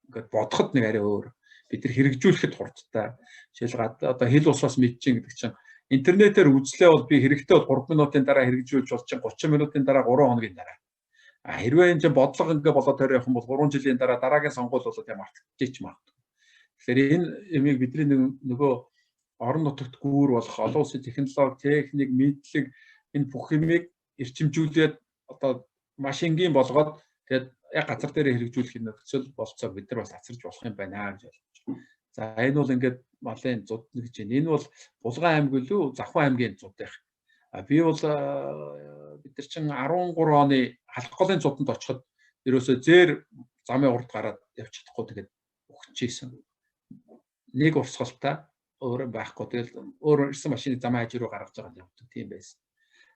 ингээд бодоход нэг арай өөр. Бид нар хэрэгжүүлэхэд хурдтай. Жишээл, одоо хил усаас мэдчин гэдэг чинь интернетээр үзлээ бол би хэрэгтэй бол 3 минутын дараа хэрэгжүүлж болж чинь 30 минутын дараа, 3 хоногийн дараа. А хэрвээ энэ чинь бодлого ингээ болоод тойроо явах юм бол 3 жилийн дараа дараагийн сонгуул болоод юм мартчихж магадгүй. Тэгэхээр энэ ямиг бидний нөгөө орон нутагт гүүр болох олон улсын технологи, техник, мэдлэг энэ бүх юмыг эрчимжүүлээд одоо маш энгийн болгоод тэгээд яг газар дээрээ хэрэгжүүлэх нөхцөл болцоог бид нар бас асарч болох юм байна гэж ойлгож байна. За, энэ бол ингээд малын зуд гэж байна. Энэ бол Булган аймаг үлээ, Завхан аймгийн зуд байх. А би бол бид нар чинь 13 оны Халах голын зуданд очиход ерөөсөө зээр замын урд гараад явж чадахгүй, тэгээд өгчээсэн. Нэг урсгалтай, өөр байхгүй. Тэгэл өөр ирсэн машиныг замын хажуу руу гаргаж байгаа явдаг тийм байсан.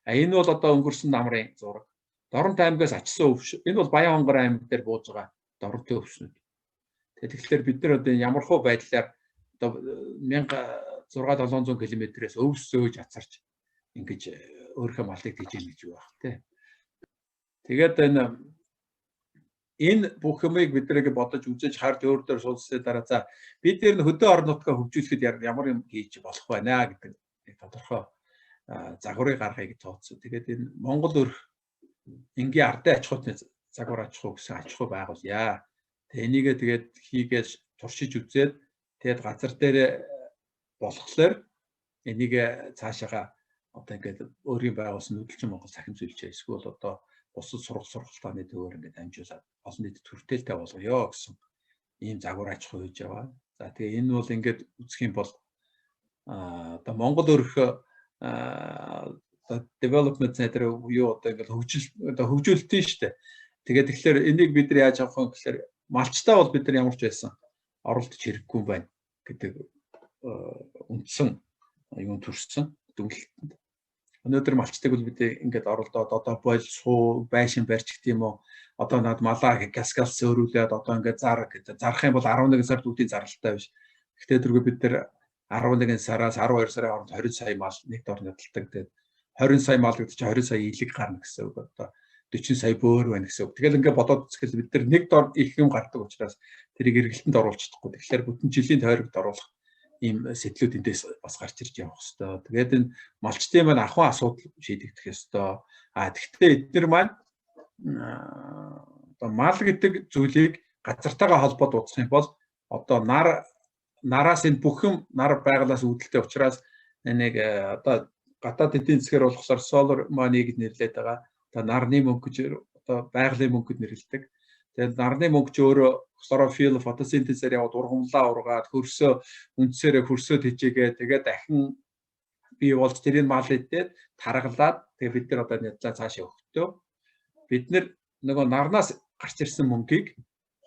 А энэ бол одоо өнгөрсөн намрын зураг. Дорнот аймгаас ачсан өвш. Энэ бол Баян-Хонгор аймаг дээр бууж байгаа Дорнотын өвшнүүд. Тэгэхээр бид нар одоо ямар хуу байдлаар одоо 1600 700 км-ээс өвс зөөж ацарч ингэж өөрийнхөө малыг тийж гэж юу байх те. Тэгээд энэ бүх юмыг бид нэг бодож үзэж харж өөр дөр судалсны дараа за бид нэр нь хөдөө орон нутгаа хөгжүүлэхэд ямар юм хийж болох байна гэдэг нэг тодорхой загварыг гаргая гэж тооцсон. Тэгээд энэ Монгол өрх энгийн ардын аж ахуйн загвар аж ахуй гэсэн аж ахуй байгуулъя. Тэгээ энийгээ тэгээд хийгээд туршиж үзээд, тэгээд газар дээр болохлоор энийг цаашаага Одоо ингээд өөрийн байгуулсан Нүүдэлчин Монгол цахим зүйлчээ эсвэл одоо бусад сургал сургалтааны төвөөр ингээд дамжуулаад олон нийтэд хүртээлтэй болгоё гэсэн ийм загвар аж ахуй хийж байгаа. За, тэгээ энэ бол ингээд үзэх юм бол одоо Монгол өрх одоо development center юу, одоо ингээд хөгжил, одоо хөгжүүлэлтийн шүү дээ. Тэгээд тэгэхээр энийг бид нар яаж авах вэ гэхээр малчтай бол бид нар ямар ч байсан оролдож хэрэггүй юм байна гэдэг үндсэн юм төрсөн дүгнэлтэнд. Өнөөдөр малчтыг бол бид ингээд оролдоод одоо бол суу байшин барьж гэх юм уу. Одоо над малаа газ сөөрүүлээд одоо ингээд зар гэдэг зарах юм бол 11 сард үүдийн зарлалтай биш. Гэхдээ тэргүй бид нар 11 сараас 12 сарын хооронд 20 сая мал нэг дор нядалдаг. Тэгээд 20 сая мал гэдэг чинь 20 сая илэг гарна гэсэн үг. Одоо 40 сая бөөр байна гэсэн үг. Тэгэл ингээд бодоод үзэхэл бид нар нэг дор их юм гардаг учраас тэрийг эргэлтэнд оруулж чадахгүй. Тэгэхээр бүтэн жилийн тойрогт оруулах ийм сэтлүүд эндээс бас гарч ирж явах хэвээр. Тэгээд энэ малчдын маань ахуйн асуудал шийдэгдэх ёстой. А тэгвэл эднэр маань одоо мал гэдэг зүйлийг газартайгаа холбоод ууцах юм бол одоо нар нараас энэ бүх юм нар байгалаас үүдэлтэй учраас нэг одоо гадаад эдийн засгаар болохоор solar money гэж нэрлэдэг байгаа. Одоо нарны мөнгө гэж, одоо байгалийн мөнгө гэж нэрлэдэг. Тэгээд нарны мөнгө ч өөрөө хлорофилл, фотосинтезээр яваад ургамлаа ургаад, хөрсөө үндсээрээ хөрсөө тэжээгээ, тэгээд дахин бий болж тэрийг мал идээд таргалаад, тэгээд бид нар одоо нядлаа цаашаа өгөхдөө бид нар нөгөө нарнаас гарч ирсэн мөнгийг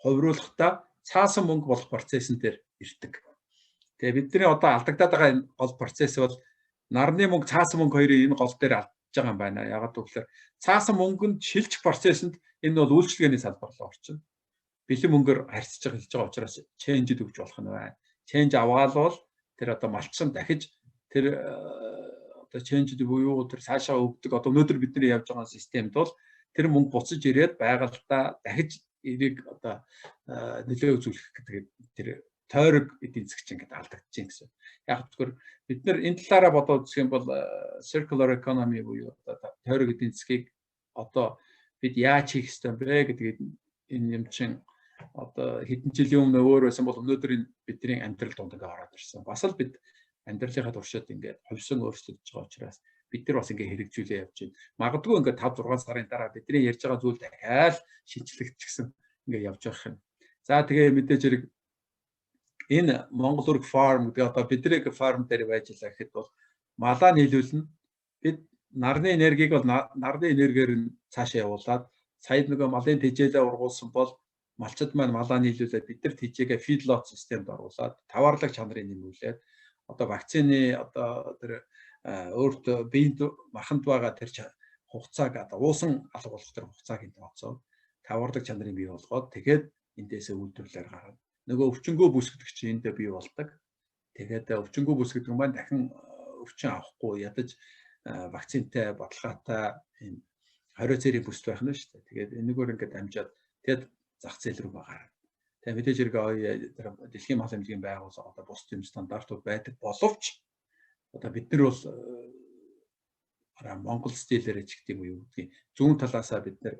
хувируулахдаа цаасан мөнгө болох процессын дээр ирдэг. Тэгээ бидний одоо алдагдаад байгаа энэ гол процесс бол нарны мөнгө, цаасан мөнгө хоёрын энэ гол дээр алдаж байгаа юм байна. Ягаад гэвэл цаасан мөнгөнд шилжих процессэнд энэ бол үйлчилгээний салбар руу орчихно. Бэлэн мөнгөөр харьцаж байгаа, хэлж байгаа учраас change өгч болох нь байна. Change аваал бол тэр одоо малчсан дахиж тэр одоо change буюу тэр цаашаа өгдөг. Одоо өнөөдөр бидний явж байгаа системд бол тэр мөнгө буцаж ирээд байгальдаа дахиж эрийг одоо нөлөө үзүүлэх гэдэг тэр тойрог эдийн засаг чинь ингээд алдагдчихээн гэсэн. Яг тэгэхээр бид нар энэ талаараа бодоод үзэх юм бол circular economy буюу одоо тойрог эдийн засгийг одоо бид яаж хийх ёстой бэ гэдгийг энэ юм чинь одоо хэдэн жилийн өмнө өөр байсан бол өнөөдөр энэ бидний амьдрал дунд ингээд ороод ирсэн. Бас л бид амьдралынхаа туршид ингээд хувьсан өөрчлөгдөж байгаа учраас бид нар бас ингээд хэрэгжүүлээ явж байна. Магадгүй ингээд 5 6 сарын дараа бидний ярьж байгаа зүйл дахиад шинчлэгдчихсэн ингээд явж явах юм. За, тэгээ мэдээж хэрэг энэ Монгол Өрг farm гэдэг одоо бидний farm дээр байж лаа гэхэд бол малаа нийлүүлнэ. Бид нарны энергийг бол нарны энергиэр нь цаашаа явуулаад, сая нөгөө малын тэжээлээ ургуулсан бол малчид маань малаа нийлүүлээд, бид нар тэжээгээ feedlot системд оруулаад, таваарлаг чанарыг нэмүүлээд, одоо вакцины одоо тэр өөрт биед маханд байгаа тэр хугацааг, одоо уусан алга болох тэр хугацааг энд тооцоод, таваарлаг чанарыг бий болгоод, тэгээд эндээсээ үйлдвэрлэлээр гаргана. Нөгөө өвчнгөө бүсгдэг чинь эндээ бий болдог. Тэгээд өвчнгөө бүсгдэг маань дахин өвчин авахгүй, ядаж вакцинтай, баталгаатай ийм 20 цэрийн бүст байх нь шүү дээ. Тэгээд энэгээр ингээд дамжаад, тэгээд зах зээл рүү гарна. Тэгээд мэдээж хэрэг дэлхийн мал эмнэлгийн байгууллага, одоо бусд юм стандартууд байдаг боловч одоо бид нар бол Монгол стилээр ч гэдэг юм уу, юу гэдгийг, зүүн талаасаа бид нар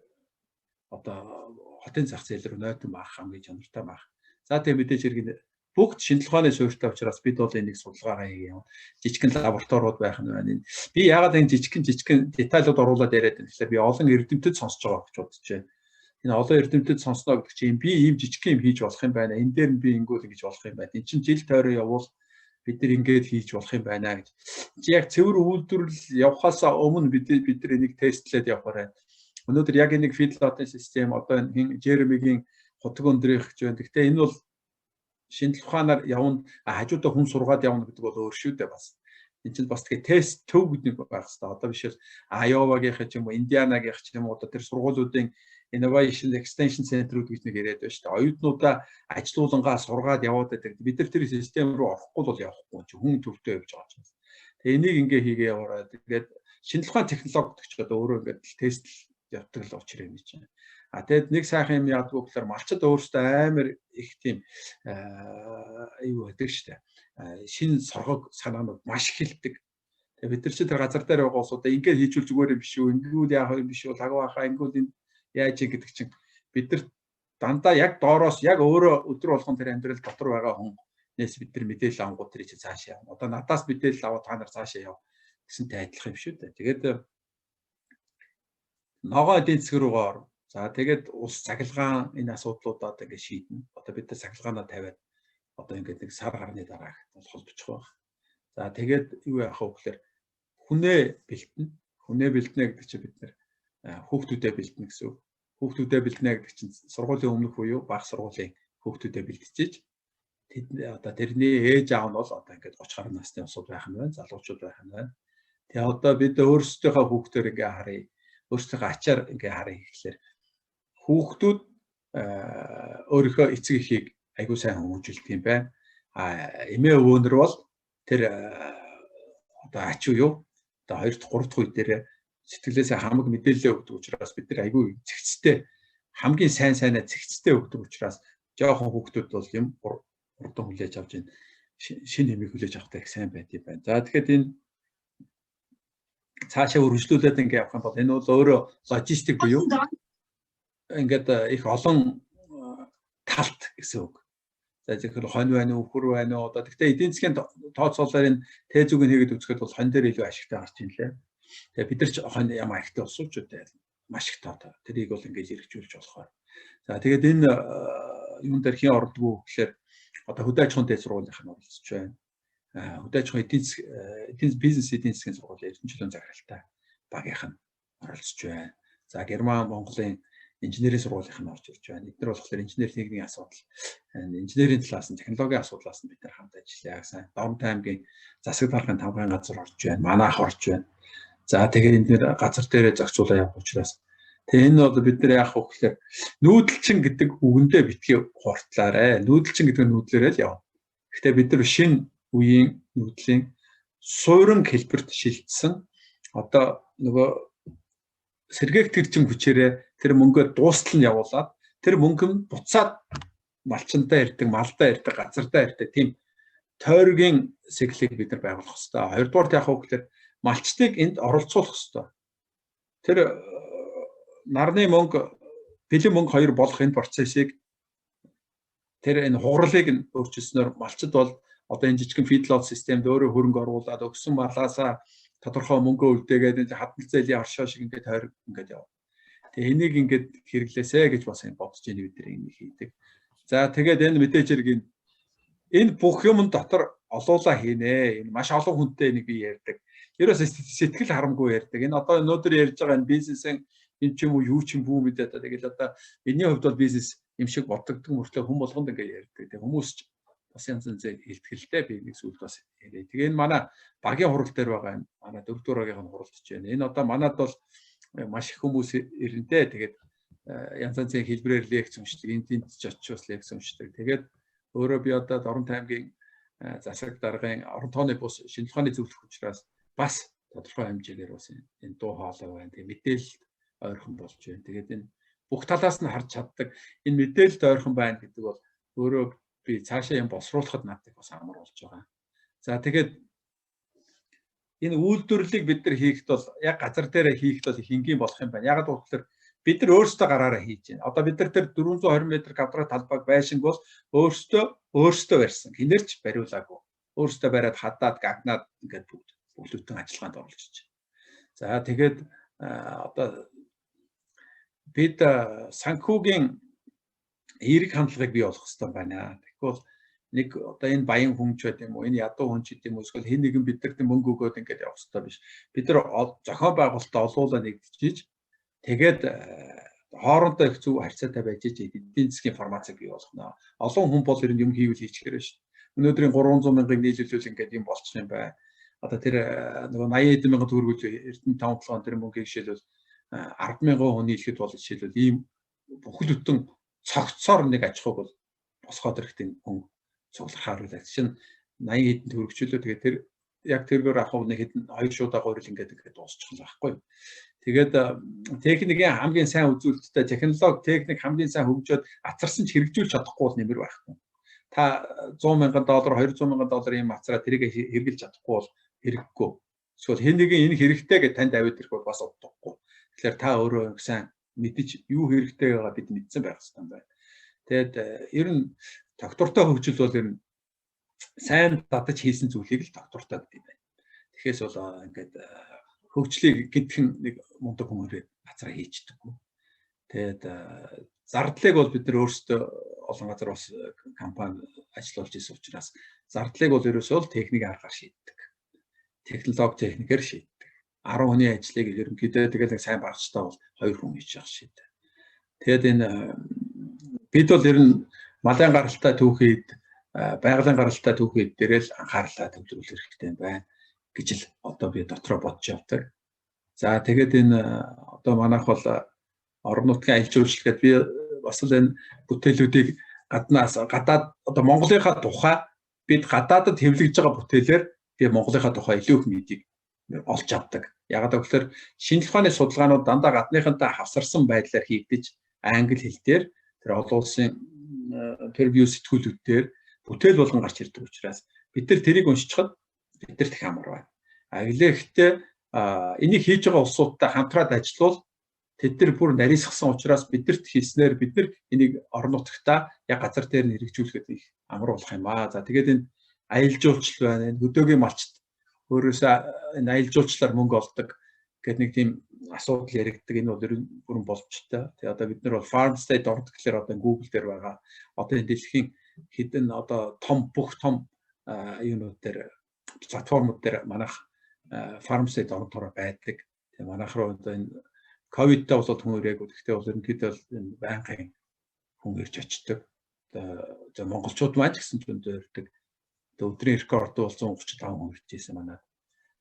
одоо хотын зах зээл рүү нойтон маах хамгийн чанартай маах. За, тэгээ мэдээж хэрэг бүгд шинжлэх ухааны суурьтай учраас бид бол энийг судалгаагаа хийх юм. Жижигхэн лабораториуд байх нь байна. Би яагаад энэ жижигхэн жижигхэн деталууд оруулаад яриад байна гэхээр би олон эрдэмтэд сонсож байгаа гэж бодож байна. Энэ олон эрдэмтэд сонсноо гэдэг чинь би ийм жижигхэн юм хийж болох юм байна. Энэ дээр нь би ингүүл ингэж болох юм байна. Энд чинь жил тойрон явбал бид нар ингээд хийж болох юм байна гэж. Чи яг цэвэр үйлдвэрлэл явахаас өмнө бид нар энийг тестлээд явахаар байна. Өнөөдөр яг энийг feedlot-ын систем, одоо энэ Жеремигийн хутаг өндрийнх гэж байна. Гэхдээ энэ бол шинжлэх ухаанаар явна, хажуудаа хүн сургаад явна гэдэг бол өөр шүү дээ бас. Энэ чинь бас тэгээ тест төв гэдэг нэг байх хэрэгтэй. Одоо биш бол Айовагийнх ч юм уу, Индианагийнх ч юм уу, одоо тэр сургуулиудын Innovation Extension Center-үүд гэж нэг яриад байна шүү дээ. Оюутнуудаа ажилуулангаа сургаад яваад байдаг. Бид нар тэр систем рүү орохгүй бол явахгүй чи хүн төвтэй явж байгаа чинь. Тэгээ энийг ингээ хийгээ яваарай. Тэгээд шинжлэх ухаан технологи гэдэг чи одоо өөрөө ингээд тест явдаг л учир юм чинь. А тэгэд нэг сайхан юм яадаг гэхээр малчид өөрсдөө амар их тийм юу байдаг штэ. Шинэ соргог санаанууд маш их хэлдэг. Тэгээ бид нар чи тэр газар дээр байгаа улсуудаа ингээд хийжүүл зүгээр юм биш үү? Ингүүл яах юм биш үү? Лагуу хаа ингүүл энэ яаж юм гэдэг чинь бид нар дандаа яг доороос, яг өөрөө өдөр болгон тэр амьдрал дотор байгаа хүнээс бид нар мэдээлэл авангууд тэр чинь цаашаа явна. Одоо надаас мэдээлэл аваад та нар цаашаа яв. Тэгсэнтэй адилхан юм шүү дээ. Тэгээд ногоо эдийн засаг руугаа орно. За тэгээд улс цахилгаан энэ асуудлуудаа ингээд шийднэ. Одоо бид нар цахилгаанаа тавиад одоо ингээд нэг сар гарны дараа бол холбочих байх. За тэгээд юу яах вэ гэхээр хүнээ бэлтэнэ. Хүнээ бэлтэнэ гэдэг чинь бид нэр хүүхдүүдэд бэлтэнэ гэсэн үг. Хүүхдүүдэд бэлтэнэ гэдэг чинь сургуулийн өмнөх буюу бага сургуулийн хүүхдүүдэд бэлтжиж тэд одоо тэрний ээж аав нь бол одоо ингээд 30 гаруй насны улсууд байх нь байна, залуучууд байх нь байна. Тэгээ одоо бид өөрсдийнхөө хүүхдээр ингээ харъя, өөрсдийнхөө ачаар ингээ харъя гэхлээр хүүхдүүд өөрийнхөө эцэг эхийг айгуу сайн хүмүүжүүлдэг юм байна. А эмээ өвөөнөр бол тэр одоо ач юу одоо 2 дахь 3 дахь үе дээр сэтгэлээсээ хамаг мэдээлэл өгдөг учраас бид нар айгүй зэгцтэй хамгийн сайн сайнаа зэгцтэй өгдөг учраас жоохон хүүхдүүд бол юм хурдан хүлээж авч энэ шинэ хэмийг хүлээж авахтай их сайн байд юм байна. За тэгэхээр энэ цаашаа үргэлжлүүлээд ингээ явах юм бол энэ бол өөрөө логистик буюу ингээд их олон талт гэсэн үг. За зөвхөн хонь байна уу, үхэр байна уу? Одоо гэхдээ эдийн засгийн тооцоолоор энэ тээзүүг нь хийгээд үзэхэд бол хонь дээр илүү ашигтай гарч ийн лээ. Тэгээ бид нар ч хонь ямар ашигтай улсууч үү маш их тоотой. Тэрийг бол ингэж хэрэгжүүлж болохоор. За тэгээд энэ юун дээр хэн ордгоо гэхээр одоо хөдөө аж ахуйн дээд сургуулийнх нь оролцож байна. Хөдөө аж ахуйн эдийн бизнес эдийн засгийн сургуулийн Эрдэнэ чөлөөн захиралтай багийнх нь оролцож байна. За Герман Монголын инженерийн сургуулийнх нь орж ирж байна. Эдгээр болохоор инженер техникийн асуудал, инженерийн талаас нь технологийн асуудлаас нь бид нар хамт ажиллая гэсэн. Дорнот аймгийн засаг даргын тамгын газар орж байна. Манайх орж байна. За тэгээ энэ нэр газар дээрээ зохицуулаа явах учраас тэгээ энэ бол бид нар яах вэ гэхээр нүүдэлчин гэдэг үгэндээ битгий хуртлаарэ. Нүүдэлчин гэдэг нь нүүдлээрээ л явна. Гэхдээ бид нар шинэ үеийн нүүдлийн суурин хэлбэрт шилжсэн одоо нөгөө сэргээх тэрчин хүчээрээ тэр мөнгөө дуустал нь явуулаад тэр мөнгө нь буцаад малчиндаа ирдэг, малдаа ирдэг, газардаа ирдэг тийм тойргийн сэглийг бид нар байгуулах хэрэгтэй. Хоёрдугаар яах вэ гэхээр малчдыг энд оролцуулах хэрэгтэй. Тэр нарны мөнгө, бэлэн мөнгө хоёр болох энэ процессыг тэр энэ хугарлыг нь өөрчилснөөр малчид бол одоо энэ жижигхэн feedlot системд өөрөө хөрөнгө оруулаад өгсөн малаасаа тодорхой мөнгө үлдээгээд энэ хадмал зээлийн оршоо шиг ингээд тойрог ингээд явна. Тэгээ энийг ингээд хэрэглээсэ гэж бас юм бодож ийн бид нар энийг хийдэг. За тэгээд энэ мэдээж хэрэг энэ бүх юм дотор олуулаа хийнэ. Энэ маш олон хүнтэй энийг би ярьдаг. Ерөөсөө сэтгэл харамгүй ярьдаг. Энэ одоо өнөөдөр ярьж байгаа энэ бизнесийн юм ч юм уу юу ч юм бүү мэдээ одоо тэгэл одоо энэний хувьд бол бизнес юм шиг бодогддог мөртлөө хүн болгонд ингээд ярьдаг. Тэгээ хүмүүс ч бас янз янзын илтгэлтэй би нэг зүйлд бас яриа. Тэгээ энэ манай багийн хурал дээр байгаа энэ манай дөрөвдүгээр багийн хуралдж байна. Энэ одоо манад бол маш их хүмүүс ирэнтэй. Тэгээд янз янзын хэлбэрээр лекц уншдаг. Энд тэнд ч очиж бас лекц уншдаг. Тэгээд өөрөө би одоо Дорнот аймгийн засаг даргын орон тооны бус шинжилгээ ухааны зөвлөх учраас бас тодорхой хэмжээгээр бас энэ дуу хоолой байна. Тэгээ мэдээлэлд ойрхон болж байна. Тэгээд энэ бүх талаас нь харж чаддаг. Энэ мэдээлэлд ойрхон байна гэдэг бол өөрөө би цаашаа юм боловсруулахад надад бас амар болж байгаа. За тэгээд энэ үйлдвэрлэлийг бид нар хийхэд бол яг газар дээрээ хийхэд бол их энгийн болох юм байна. Яг гэвэл бид нар өөрсдөө гараараа хийж байна. Одоо бид нар тэр 420 м квадрат талбайг байшинг бол өөрсдөө барьсан. Хинээрч бариулаагүй. Өөрсдөө бариад хадаад гагнаад ингээд бүгд бүглүүтэн ажиллагаанд оруулж байна. За тэгээд одоо бид санхүүгийн эерэг хандлагыг бий болгох хэрэгтэй байна. Тэгэхгүй бол нэг одоо энэ баян хүн ч байд юм уу, энэ ядуу хүн ч гэдэм үү, эсвэл хэн нэгэн бидэрт мөнгө өгөөд ингээд явах хэрэгтэй биш. Бид нар зохион байгуулалтаа олуулаа нэгдчихэж тэгээд хоорондоо их зөв харьцаатай байж эдийн засгийн информацийг бий болгоно. Олон хүн бол ер нь юм хийвэл хийчихээрэй шүү. Өнөөдрийн 300 мянгыг нийлүүлвэл ингээд юм болчих юм байна. Одоо тэр нөгөө 80 хэдэн мянган төгрөгөөр Эрдэнэ 5 толгоон тэр мөнгийг жишээлбэл 10 мянган хүн нийлэхэд бол жишээлбэл ийм бүхэл бүтэн цогцоор нэг аж ахуйг бол босгоод ирэхдээ хүн цуглархаар байлаа. Чинь 80 хэдэн төгрөгчлөө тэгээд тэр яг тэргээр авах нэг хэдэн хоёр шуудаа гурил ингээд ингээд дуусчих байхгүй. Тэгээд техникийн хамгийн сайн үзүүлэлттэй технологи техник хамгийн сайн хөгжөөд атарсан ч хэрэгжүүлж чадахгүй бол нэмэр байхгүй. Та 100 мянган доллар 200 мянган доллар юм ацраа тэрийг хэрэгжилж чадахгүй бол хэрэггүй. Эсвэл хэн нэгэн энэ хэрэгтэй гэж танд аваад ирэх бол бас удахгүй. Тэгэхээр та өөрөө сайн мэдэж юу хэрэгтэйгээ бид мэдсэн байх хэрэгтэй юм байна. Тэгээд ер нь доктортой хөгжил бол ер нь сайн дадаж хийсэн зүйлийг л доктортой гэдэг юм байна. Тэгэхээс бол ингээд хөгжлийг гэдхэн нэг мундаг хүн ирээд газараа хийчдэггүй. Тэгээд зардлыг бол бид нар өөрсдөө олон газар бас компани ажиллуулж ирсэн учраас зардлыг бол ерөөсөө л техник аргаар шийддэг. Технологи техникээр шийддэг. 10 хүний ажлыг ерөнхийдөө тэгэл нэг сайн багцтай бол 2 хүн хийж явах шийддэг. Тэгээд энэ бид бол ер нь малын гаралтай түүхийд, байгалийн гаралтай түүхийд дээрээ л анхаарлаа төвлөрүүлэх хэрэгтэй юм байна гэж л одоо би дотроо бодож явдаг. За тэгээд энэ одоо манайх бол орон нутгийн аялал жуулчлал гэдээ би бас л энэ бүтээлүүдийг гаднаас гадаад одоо Монголынхаа тухай бид гадаадад хэвлэгдэж байгаа бүтээлээр би Монголынхаа тухай илүү их мэдийг олж авдаг. Ягаад гэвэл шинжлэх ухааны судалгаанууд дандаа гадныхантай хавсарсан байдлаар хийгдэж англи хэл дээр тэр олон улсын peer review сэтгүүлүүд дээр бүтээл болгон гарч ирдэг учраас бид нар тэрийг уншчихад бид нарт их амар байна. А гэлээхдээ энийг хийж байгаа улсуудтай хамтраад ажиллавал тэд нар бүр нарийсгсан учраас биднэрт хийснээр бид нар энийг орон нутагтаа яг газар дээр нь хэрэгжүүлэхэд их амар болох юм аа. За тэгээд энэ аялал жуулчлал байна. Энэ хөдөөгийн малчт өөрөөсөө энэ аялал жуулчлалаар мөнгө олдог гэдэг нэг тийм асуудал яригддаг. Энэ бол ер нь бүрэн боломжтой. Тэгээ одоо бид нар бол farm state ордог гэхэлэр одоо Google дээр байгаа. Одоо энэ дэлхийн хэдэн одоо том бүх том юунууд дээр, платформуд дээр манайх farm state орон тороо байдаг. Тэгээ манайх руу одоо энэ ковидтай болоод хүн ирээгүй. Гэхдээ бол ерөнхийдөө бол энэ байнгын хүн ирж очдог. Одоо монголчууд маань ч гэсэн зөндөө ирдэг. Одоо өдрийн рекорд бол 135 хүн ирж байсан манай.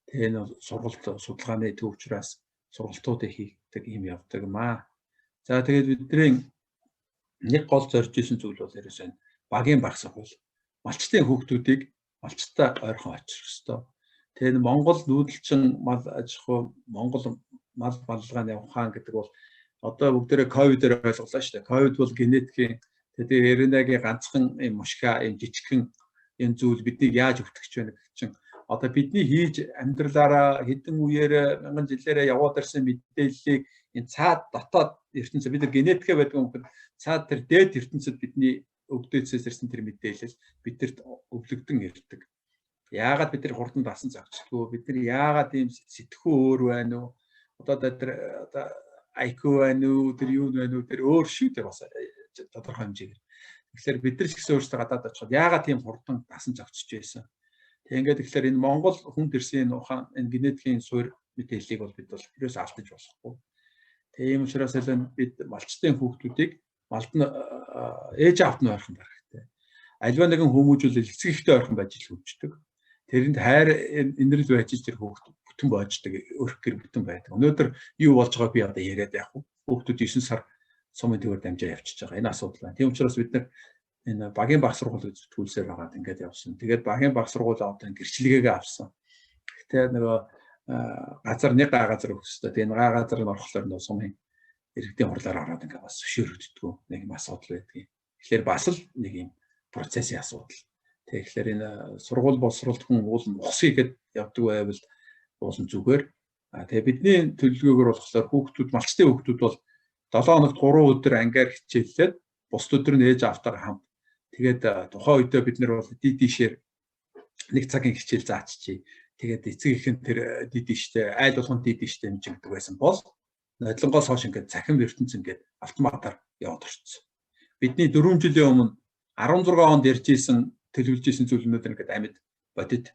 Тэгээ энэ сургалт судалгааны төв учраас сургалтуудыг хийдэг юм явдаг юм аа. За тэгээд бидний нэг гол зорж исэн зүйл бол ерөөсөө багийн баг сургууль. Малчтын хүүхдүүдийг малчтай ойрхон очих ёстой. Тэгээд Монгол нүүдэлчин мал аж ахуй, Монгол мал маллагааны ухаан гэдэг бол одоо бүгдээрээ ковидоор ойлголоо шүү дээ. Ковид бол генетикийн тэгээд РНА-гийн ганцхан юм мушга юм жижигхэн юм зүйл биднийг яаж өвтгөх вэ гэдэг чинь одоо бидний хийж амьдралаараа хэдэн үеэр мянган жилээрээ яваад ирсэн мэдээллийг энэ цаад дотоод ертөнцид бид нар генетикээ байдаг юм бол цаад тэр дээд ертөнцид бидний өвдөөсөөс ирсэн тэр мэдээлэл бидэрт өвлөгдөн ирдэг. Яагаад бид нар хурдан дасан зогсдгоо? Бид нар яагаад ийм сэтгхүү өөр байна уу? Одоо тэр одоо IQ байна уу? Тэр юу байна уу? Тэр өөр шүү дээ бас тодорхой хэмжээгээр. Тэгэхээр бид нар ч гэсэн өөрсдөө гадаад очиход яагаад тийм хурдан дасан зогсож байсан? Тэг ингээд тэгэхээр энэ Монгол хүнд ирсэн энэ ухаан, энэ генетикийн суурь мэдээллийг бол бид бол ерөөсөө алдаж болохгүй. Тийм учраас л бид малчтын хүүхдүүдийг малд нь ээж аавд нь ойрхон байх хэрэгтэй. Альва нэгэн хүмүүжүүлэл эцэг ихтэй ойрхон байж ил хөгждөг. Тэрэнд хайр инрэл байж тэр хүүхд бүтэн боождог, өрх гэр бүтэн байдаг. Өнөөдөр юу болж байгааг би одоо яриад явах уу? Хүүхдүүд 9 сар сумын төвөөр дамжаа явчихж байгаа. Энэ асуудал байна. Тийм учраас бид нар энэ багийн баг сургууль гэж зүтгүүлсээр байгаад ингээд явсан. Тэгээд багийн баг сургууль одоо гэрчлэгээгээ авсан. Гэхдээ нөгөө газар нэг га газар өгөх хэрэгтэй. Тэгээд га газар нь орохлоор нөгөө сумын иргэдийн хурлаар ороод ингээд бас зөвшөөрөгддөг нэг юм асуудал байдгийг. Тэгэхээр бас л нэг юм процессын асуудал. Тэгэхээр энэ сургууль боловсролт хүн уул нь ухс хийгээд явдаг байвал уулын зүгээр. А тэгээ бидний төлөвлөгөөгөр болохоор хүүхдүүд, малчтын хүүхдүүд бол 7 хоногт 3 өдөр ангиар хичээллээд бус өдөр нь ээж аавтайгаа хамт. Тэгээд тухайн үедээ бид нар бол дидишээр нэг цагийн хичээл зааччихъя. Тэгээд эцэг их нь тэр дидиштэй айл болгон дидиштэй хэмжигдэг байсан бол нодлонгоос хойш ингээд цахим ертөнц ингээд автоматар яваад орчихсон. Бидний 4 жилийн өмнө 16 онд ярьж исэн, төлөвлөж исэн зүйл өнөөдөр ингээд амьд бодит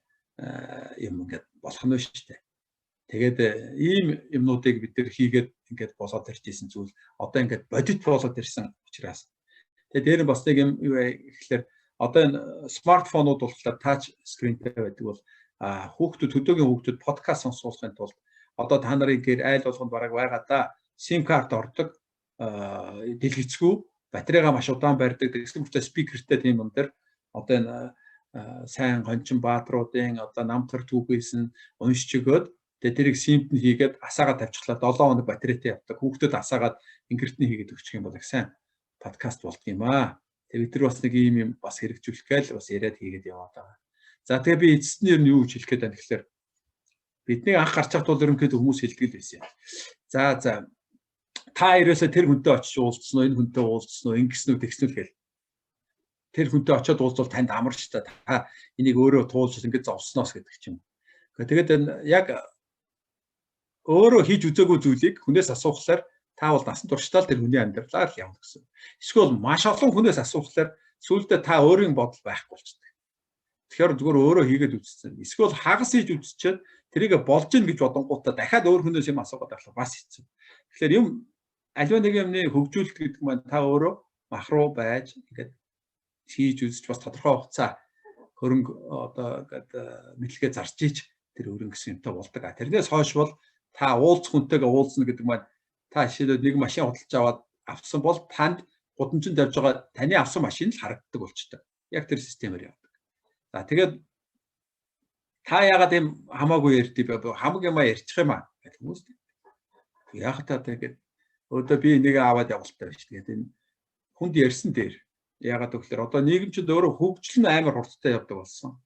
юм ингээд болох нь шүү дээ. Тэгээд ийм юмнуудыг бид нар хийгээд ингээд болоод ирж исэн зүйл одоо ингээд бодит болоод ирсэн учраас. Тэгээд дээр нь бас нэг юм юу вэ гэхлээр одоо энэ смартфонууд болохоор touch screen тэй байдаг бол хүүхдүүд, төдөөгийн хүүхдүүд подкаст сонсуулахын тулд одоо та нарын гэр айл болгонд бараг байгаа да SIM карт ордог, дэлгэцгүй, батарейгаа маш удаан барьдаг, тэгсэн мөртөө speaker тэй тийм юм дээр одоо энэ сайн гончин баатруудын одоо намтар түүхээс нь уншиж өгөөд тэгээ тэрийг SIM-д нь хийгээд асаагаад тавьчихлаа 7 хоног батарейтай явдаг. Хүүхдүүд асаагаад ингэртний хийгээд өгчих юм бол их сайн подкаст болдго юм аа. Тэгээ бид нар бас нэг ийм юм бас хэрэгжүүлэх гээл бас яриад хийгээд яваад байгаа. За тэгээ би эцэст нь ер нь юу гэж хэлэх гээд байна гэхлээр бидний анх гарч чахад бол ерөнхийдөө хүмүүс хэлдэг л байсан юм. За та ерөөсөө тэр хүнтэй очиж уулзсан уу, энэ хүнтэй уулзсан уу, ингэсэн үү, тэгсэн үү гэл. Тэр хүнтэй очиод уулзвал танд амар ч та энийг өөрөө туулж ингэж зовсноос гэдэг ч юм. Тэгээд энэ яг өөрөө хийж үзээгүй зүйлийг хүнээс асуухлаар та бол насан туршдаа л тэр хүний амьдралаар л явна гэсэн. Эсвэл маш олон хүнээс асуухлаар сүүлдээ та өөрийн бодол байхгүй болчихдог. Тэгэхээр зүгээр өөрөө хийгээд үзсэн. Эсвэл хагас хийж үзчихэд тэрийг болж гин гэж бодонгуудаа дахиад өөр хүнээс юм асуугаад байхлаа бас хэцүү. Тэгэхээр юм аливаа нэг юмны хөгжүүлэлт гэдэг маань та өөрөө мах руу байж ингээд хийж үзэж бас тодорхой хугацаа хөрөнгө одоо ингээд мэдлэгээ зарж ич тэр өрөнгө гэсэн юмтай болдог. А тэрнээс хойш бол та уулзах хүнтэйгээ уулзна гэдэг маань та жишээлбэл нэг машин худалдаж аваад авсан бол танд гудамжинд тавьж байгаа таны авсан машин л харагддаг болчтой. Яг тэр системээр явдаг. За тэгээд та яагаад юм хамаагүй ярьдээ бэ? Хамаг юмаа ярьчих юм аа гэх хүмүүс. Яг та тэгээд өөдөө би энийг аваад явалтай байж. Тэгээд энэ хүнд ярьсан дээр яагаад гэвэл одоо нийгэмчид өөрөө хөгжил нь амар хурдтай явдаг болсон.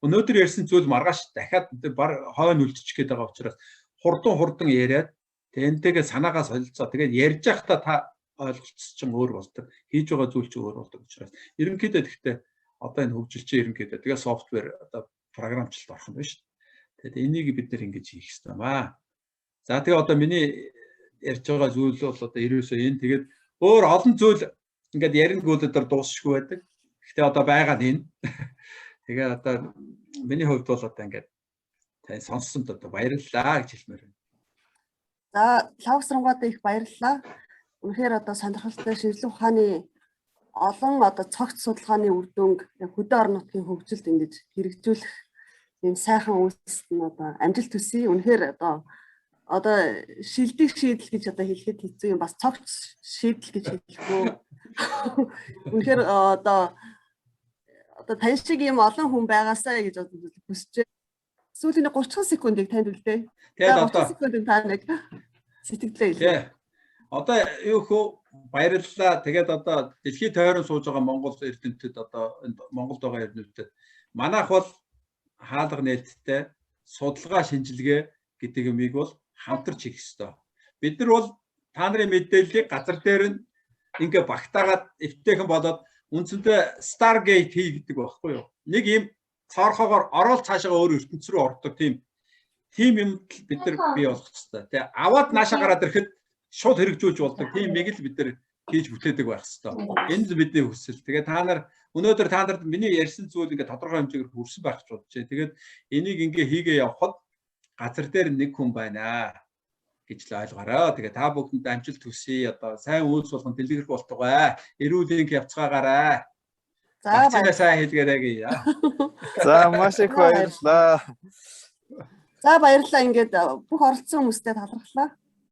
Өнөөдөр ярьсан зүйл маргааш дахиад бар хойно үлдчих гээд байгаа учраас хурдан яриад тэнтэйгээ санаагаа солилцоо. Тэгээд ярьж байхдаа та ойлголцсон чинь өөр болдог. Хийж байгаа зүйл чинь өөр болдог учраас ерөнхийдөө гэхдээ одоо энэ хөгжил чинь ерөнхийдөө тэгээ софтвер одоо програмчлалт орох нь байна шүү дээ. Тэгээд энийг бид нэр ингэж хийх хэрэгтэй юм аа. За тэгээ одоо миний ярьж байгаа зүйл бол одоо ерөөсөө энэ тэгээд өөр олон зүйл ингээд ярингуудаар дуусшгүй байдаг. Гэхдээ одоо байгаа нь энэ. Тэгээ одоо миний хувьд бол одоо ингээд тань сонссонд одоо баярлалаа гэж хэлмээр байна. За Лхагвасрангуйд их баярлалаа. Үнэхээр одоо сонирхолтой шинжлэх ухааны олон одоо цогц судалгааны үр дүнг хөдөө орон нутгийн хөгжилд ингэж хэрэгжүүлэх ийм сайхан үйлсэд нь одоо амжилт хүсье. Үнэхээр одоо шилдэг шийдэл гэж одоо хэлэхэд хэцүү юм, бас цогц шийдэл гэж хэлэх үү. Үнэхээр одоо тань шиг ийм олон хүн байгаасаа гэж хүсэж байна. Сүүлийн 30 секундыг танд үлдээ. Тэгээд одоо 30 секундэд та нэг сэтгэлдээ хэлье. Одоо юу хөө баярлалаа. Тэгээд одоо дэлхийн тойрон сууж байгаа Монгол эрдэмтэд одоо Монголд байгаа эрдэмтэд манайх бол хаалга нээлттэй судалгаа шинжилгээ гэдэг юмыг бол хамтарч хийх ёстой. Бид нар бол та нарын мэдээллийг газар дээр нь ингээ багтаагаад эвтэйхэн болоод үндсэндээ Stargate хий гэдэг байхгүй юу? Нэг юм цоорхоогоор ороод цаашаа өөр ертөнц рүү ордог тийм юм бид нар бий болгох ёстой. Тэгээ аваад наашаа гараад ирэхэд шууд хэрэгжүүлж болдог. Тийм мэг л бид нар хийж бүтээдэг байх ёстой. Энэ л бидний хүсэл. Тэгээ та нар өнөөдөр та нарт миний ярьсан зүйл ингээ тодорхой хэмжээгээр хүрсэн байх гэж бодож байна. Тэгээд энийг ингээ хийгээ явхад газар дээр нэг хүн байна гэж л ойлгоорой. Тэгээ та бүхэнд амжилт хүсье. Одоо сайн үйлс болгон дэлгэрэх болтугай. Эрүүл энх явцгаагаарай. За баярлалаа, сайн хэлгээрэй гье. За маш их баярлалаа. За баярлалаа. Ингээд бүх оролцсон хүмүүстээ талархлаа.